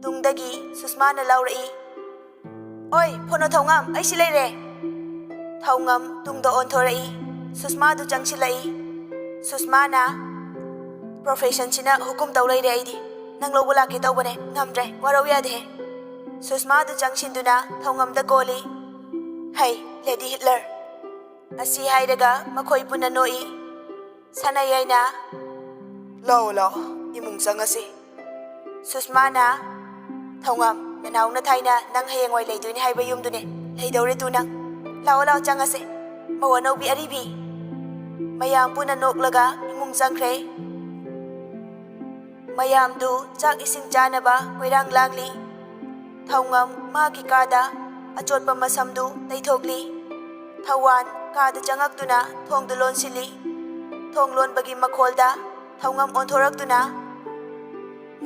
ꯇꯨꯡꯗꯒꯤ ꯁꯨꯁꯃꯥꯅ ꯂꯥꯎꯔꯛꯏ, "ꯑꯣꯏ, ꯐꯣꯅꯣ ꯊꯧꯉꯝ, ꯑꯩ ꯁꯤ ꯂꯩꯔꯦ!" ꯊꯧꯉꯝ ꯇꯨꯡꯗ ꯑꯣꯟꯊꯣꯔꯛꯏ꯫ ꯁꯨꯁꯃꯥꯗꯨ ꯆꯪꯁꯤꯜꯂꯛꯏ꯫ ꯁꯨꯁꯃꯥꯅ, "ꯄ꯭ꯔꯣꯐꯦꯁꯟꯁꯤꯅ ꯍꯨꯀꯨꯝ ꯇꯧ ꯂꯩꯔꯦ ꯑꯩꯗꯤ꯫ ꯅꯪ ꯂꯧꯕ ꯂꯥꯛꯀꯦ ꯇꯧꯕꯅꯦ, ꯉꯝꯗ꯭ꯔꯦ, ꯋꯥꯔꯧ ꯌꯥꯗꯦꯍꯦ꯫" ꯁꯨꯁꯃꯥꯗꯨ ꯆꯪꯁꯤꯟꯗꯨꯅ ꯊꯧꯉꯝꯗ ꯀꯣꯜꯂꯤ, "ꯍꯩ, ꯂꯦꯗꯤ ꯍꯤꯠꯂꯔ!" ꯑꯁꯤ ꯍꯥꯏꯔꯒ ꯃꯈꯣꯏ ꯄꯨꯟꯅ ꯅꯣꯛꯏ꯫ ꯁꯅꯥꯌꯥꯏꯅ, "ꯂꯥꯛꯑꯣ, ꯂꯥꯛꯑꯣ, ꯏꯃꯨꯡ ꯆꯪꯉꯁꯤ꯫" ꯁꯨꯁꯃꯥꯅ, "ꯊꯧꯉꯝ, ꯅꯅꯥꯎꯅ ꯊꯥꯏꯅ ꯅꯪ ꯍꯌꯦꯡꯋꯥꯏ ꯂꯩꯗꯣꯏꯅꯤ ꯍꯥꯏꯕ ꯌꯨꯝꯗꯨꯅꯦ, ꯂꯩꯗꯧꯔꯦ ꯇꯨ ꯅꯪ꯫ ꯂꯥꯛꯑꯣ, ꯂꯥꯛꯑꯣ, ꯆꯪꯉꯁꯦ, ꯃꯧ ꯑꯅꯧꯕꯤ ꯑꯔꯤꯕꯤ꯫" ꯃꯌꯥꯝ ꯄꯨꯟꯅ ꯅꯣꯛꯂꯒ ꯏꯃꯨꯡ ꯆꯪꯈ꯭ꯔꯦ꯫ ꯃꯌꯥꯝꯗꯨ ꯆꯥꯛ ꯏꯁꯤꯡ ꯆꯥꯅꯕ ꯀꯣꯏꯔꯥꯡ ꯂꯥꯡꯂꯤ꯫ ꯊꯧꯉꯝ ꯃꯥꯒꯤ ꯀꯥꯗ ꯑꯆꯣꯠꯄ ꯃꯁꯝꯗꯨ ꯇꯩꯊꯣꯛꯂꯤ꯫ ꯊꯧꯋꯥꯟ ꯀꯥꯗ ꯆꯪꯉꯛꯇꯨꯅ ꯊꯣꯡꯗꯨ ꯂꯣꯟꯁꯤꯜꯂꯤ꯫ ꯊꯣꯡ ꯂꯣꯟꯕꯒꯤ ꯃꯈꯣꯜꯗ ꯊꯧꯉꯝ ꯑꯣꯟꯊꯣꯔꯛꯇꯨꯅ,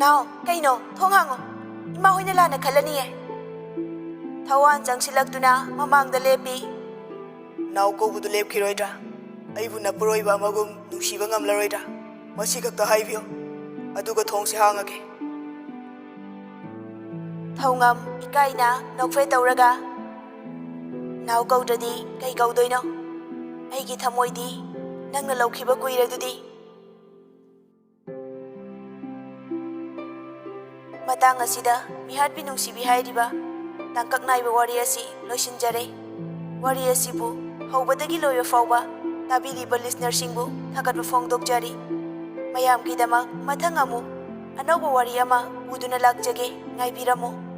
"ꯅꯥꯎ, ꯀꯩꯅꯣ? ꯊꯣꯡ ꯍꯥꯡꯉꯣ꯫ ꯏꯃꯥ ꯍꯣꯏꯅ ꯂꯥꯟꯅ ꯈꯜꯂꯅꯤꯌꯦ꯫" ꯊꯧꯋꯥꯟ ꯆꯪꯁꯤꯜꯂꯛꯇꯨꯅ ꯃꯃꯥꯡꯗ ꯂꯦꯞꯄꯤ꯫ "ꯅꯥꯎ ꯀꯧꯕꯗꯨ ꯂꯦꯞꯈꯤꯔꯣꯏꯗ꯭ꯔꯥ? ꯑꯩꯕꯨ ꯅꯄꯨꯔꯣꯏꯕ ꯑꯃꯒꯨꯝ ꯅꯨꯡꯁꯤꯕ ꯉꯝꯂꯔꯣꯏꯗ꯭ꯔꯥ? ꯃꯁꯤ ꯈꯛꯇ ꯍꯥꯏꯕꯤꯌꯨ꯫" ꯑꯗꯨꯒ ꯊꯣꯡꯁꯦ ꯍꯥꯡꯉꯒꯦ꯫ ꯊꯧꯉꯝ ꯏꯀꯥꯏꯅ ꯅꯣꯛꯐꯦꯠ ꯇꯧꯔꯒ, "ꯅꯥꯎ ꯀꯧꯗ꯭ꯔꯗꯤ ꯀꯩ ꯀꯧꯗꯣꯏꯅꯣ? ꯑꯩꯒꯤ ꯊꯃꯣꯏꯗꯤ ꯅꯪꯅ ꯂꯧꯈꯤꯕ ꯀꯨꯏꯔꯗꯨꯗꯤ"꯫ ꯃꯇꯥꯡ ꯑꯁꯤꯗ ꯃꯤꯍꯥꯠꯄꯤ ꯅꯨꯡꯁꯤꯕꯤ ꯍꯥꯏꯔꯤꯕ ꯇꯥꯡꯀꯛ ꯅꯥꯏꯕ ꯋꯥꯔꯤ ꯑꯁꯤ ꯂꯣꯏꯁꯤꯟꯖꯔꯦ꯫ ꯋꯥꯔꯤ ꯑꯁꯤꯕꯨ ꯍꯧꯕꯗꯒꯤ ꯂꯣꯏꯕ ꯐꯥꯎꯕ ꯇꯥꯕꯤꯔꯤꯕ listenerꯁꯤꯡꯕꯨ ꯊꯥꯒꯠꯄ ꯐꯣꯡꯗꯣꯛꯆꯔꯤ꯫ ꯃꯌꯥꯝꯒꯤꯗꯃꯛ ꯃꯊꯪ ꯑꯃꯨꯛ ꯑꯅꯧꯕ ꯋꯥꯔꯤ ꯑꯃ ꯄꯨꯗꯨꯅ ꯂꯥꯛꯆꯒꯦ, ꯉꯥꯏꯕꯤꯔꯝꯃꯨ꯫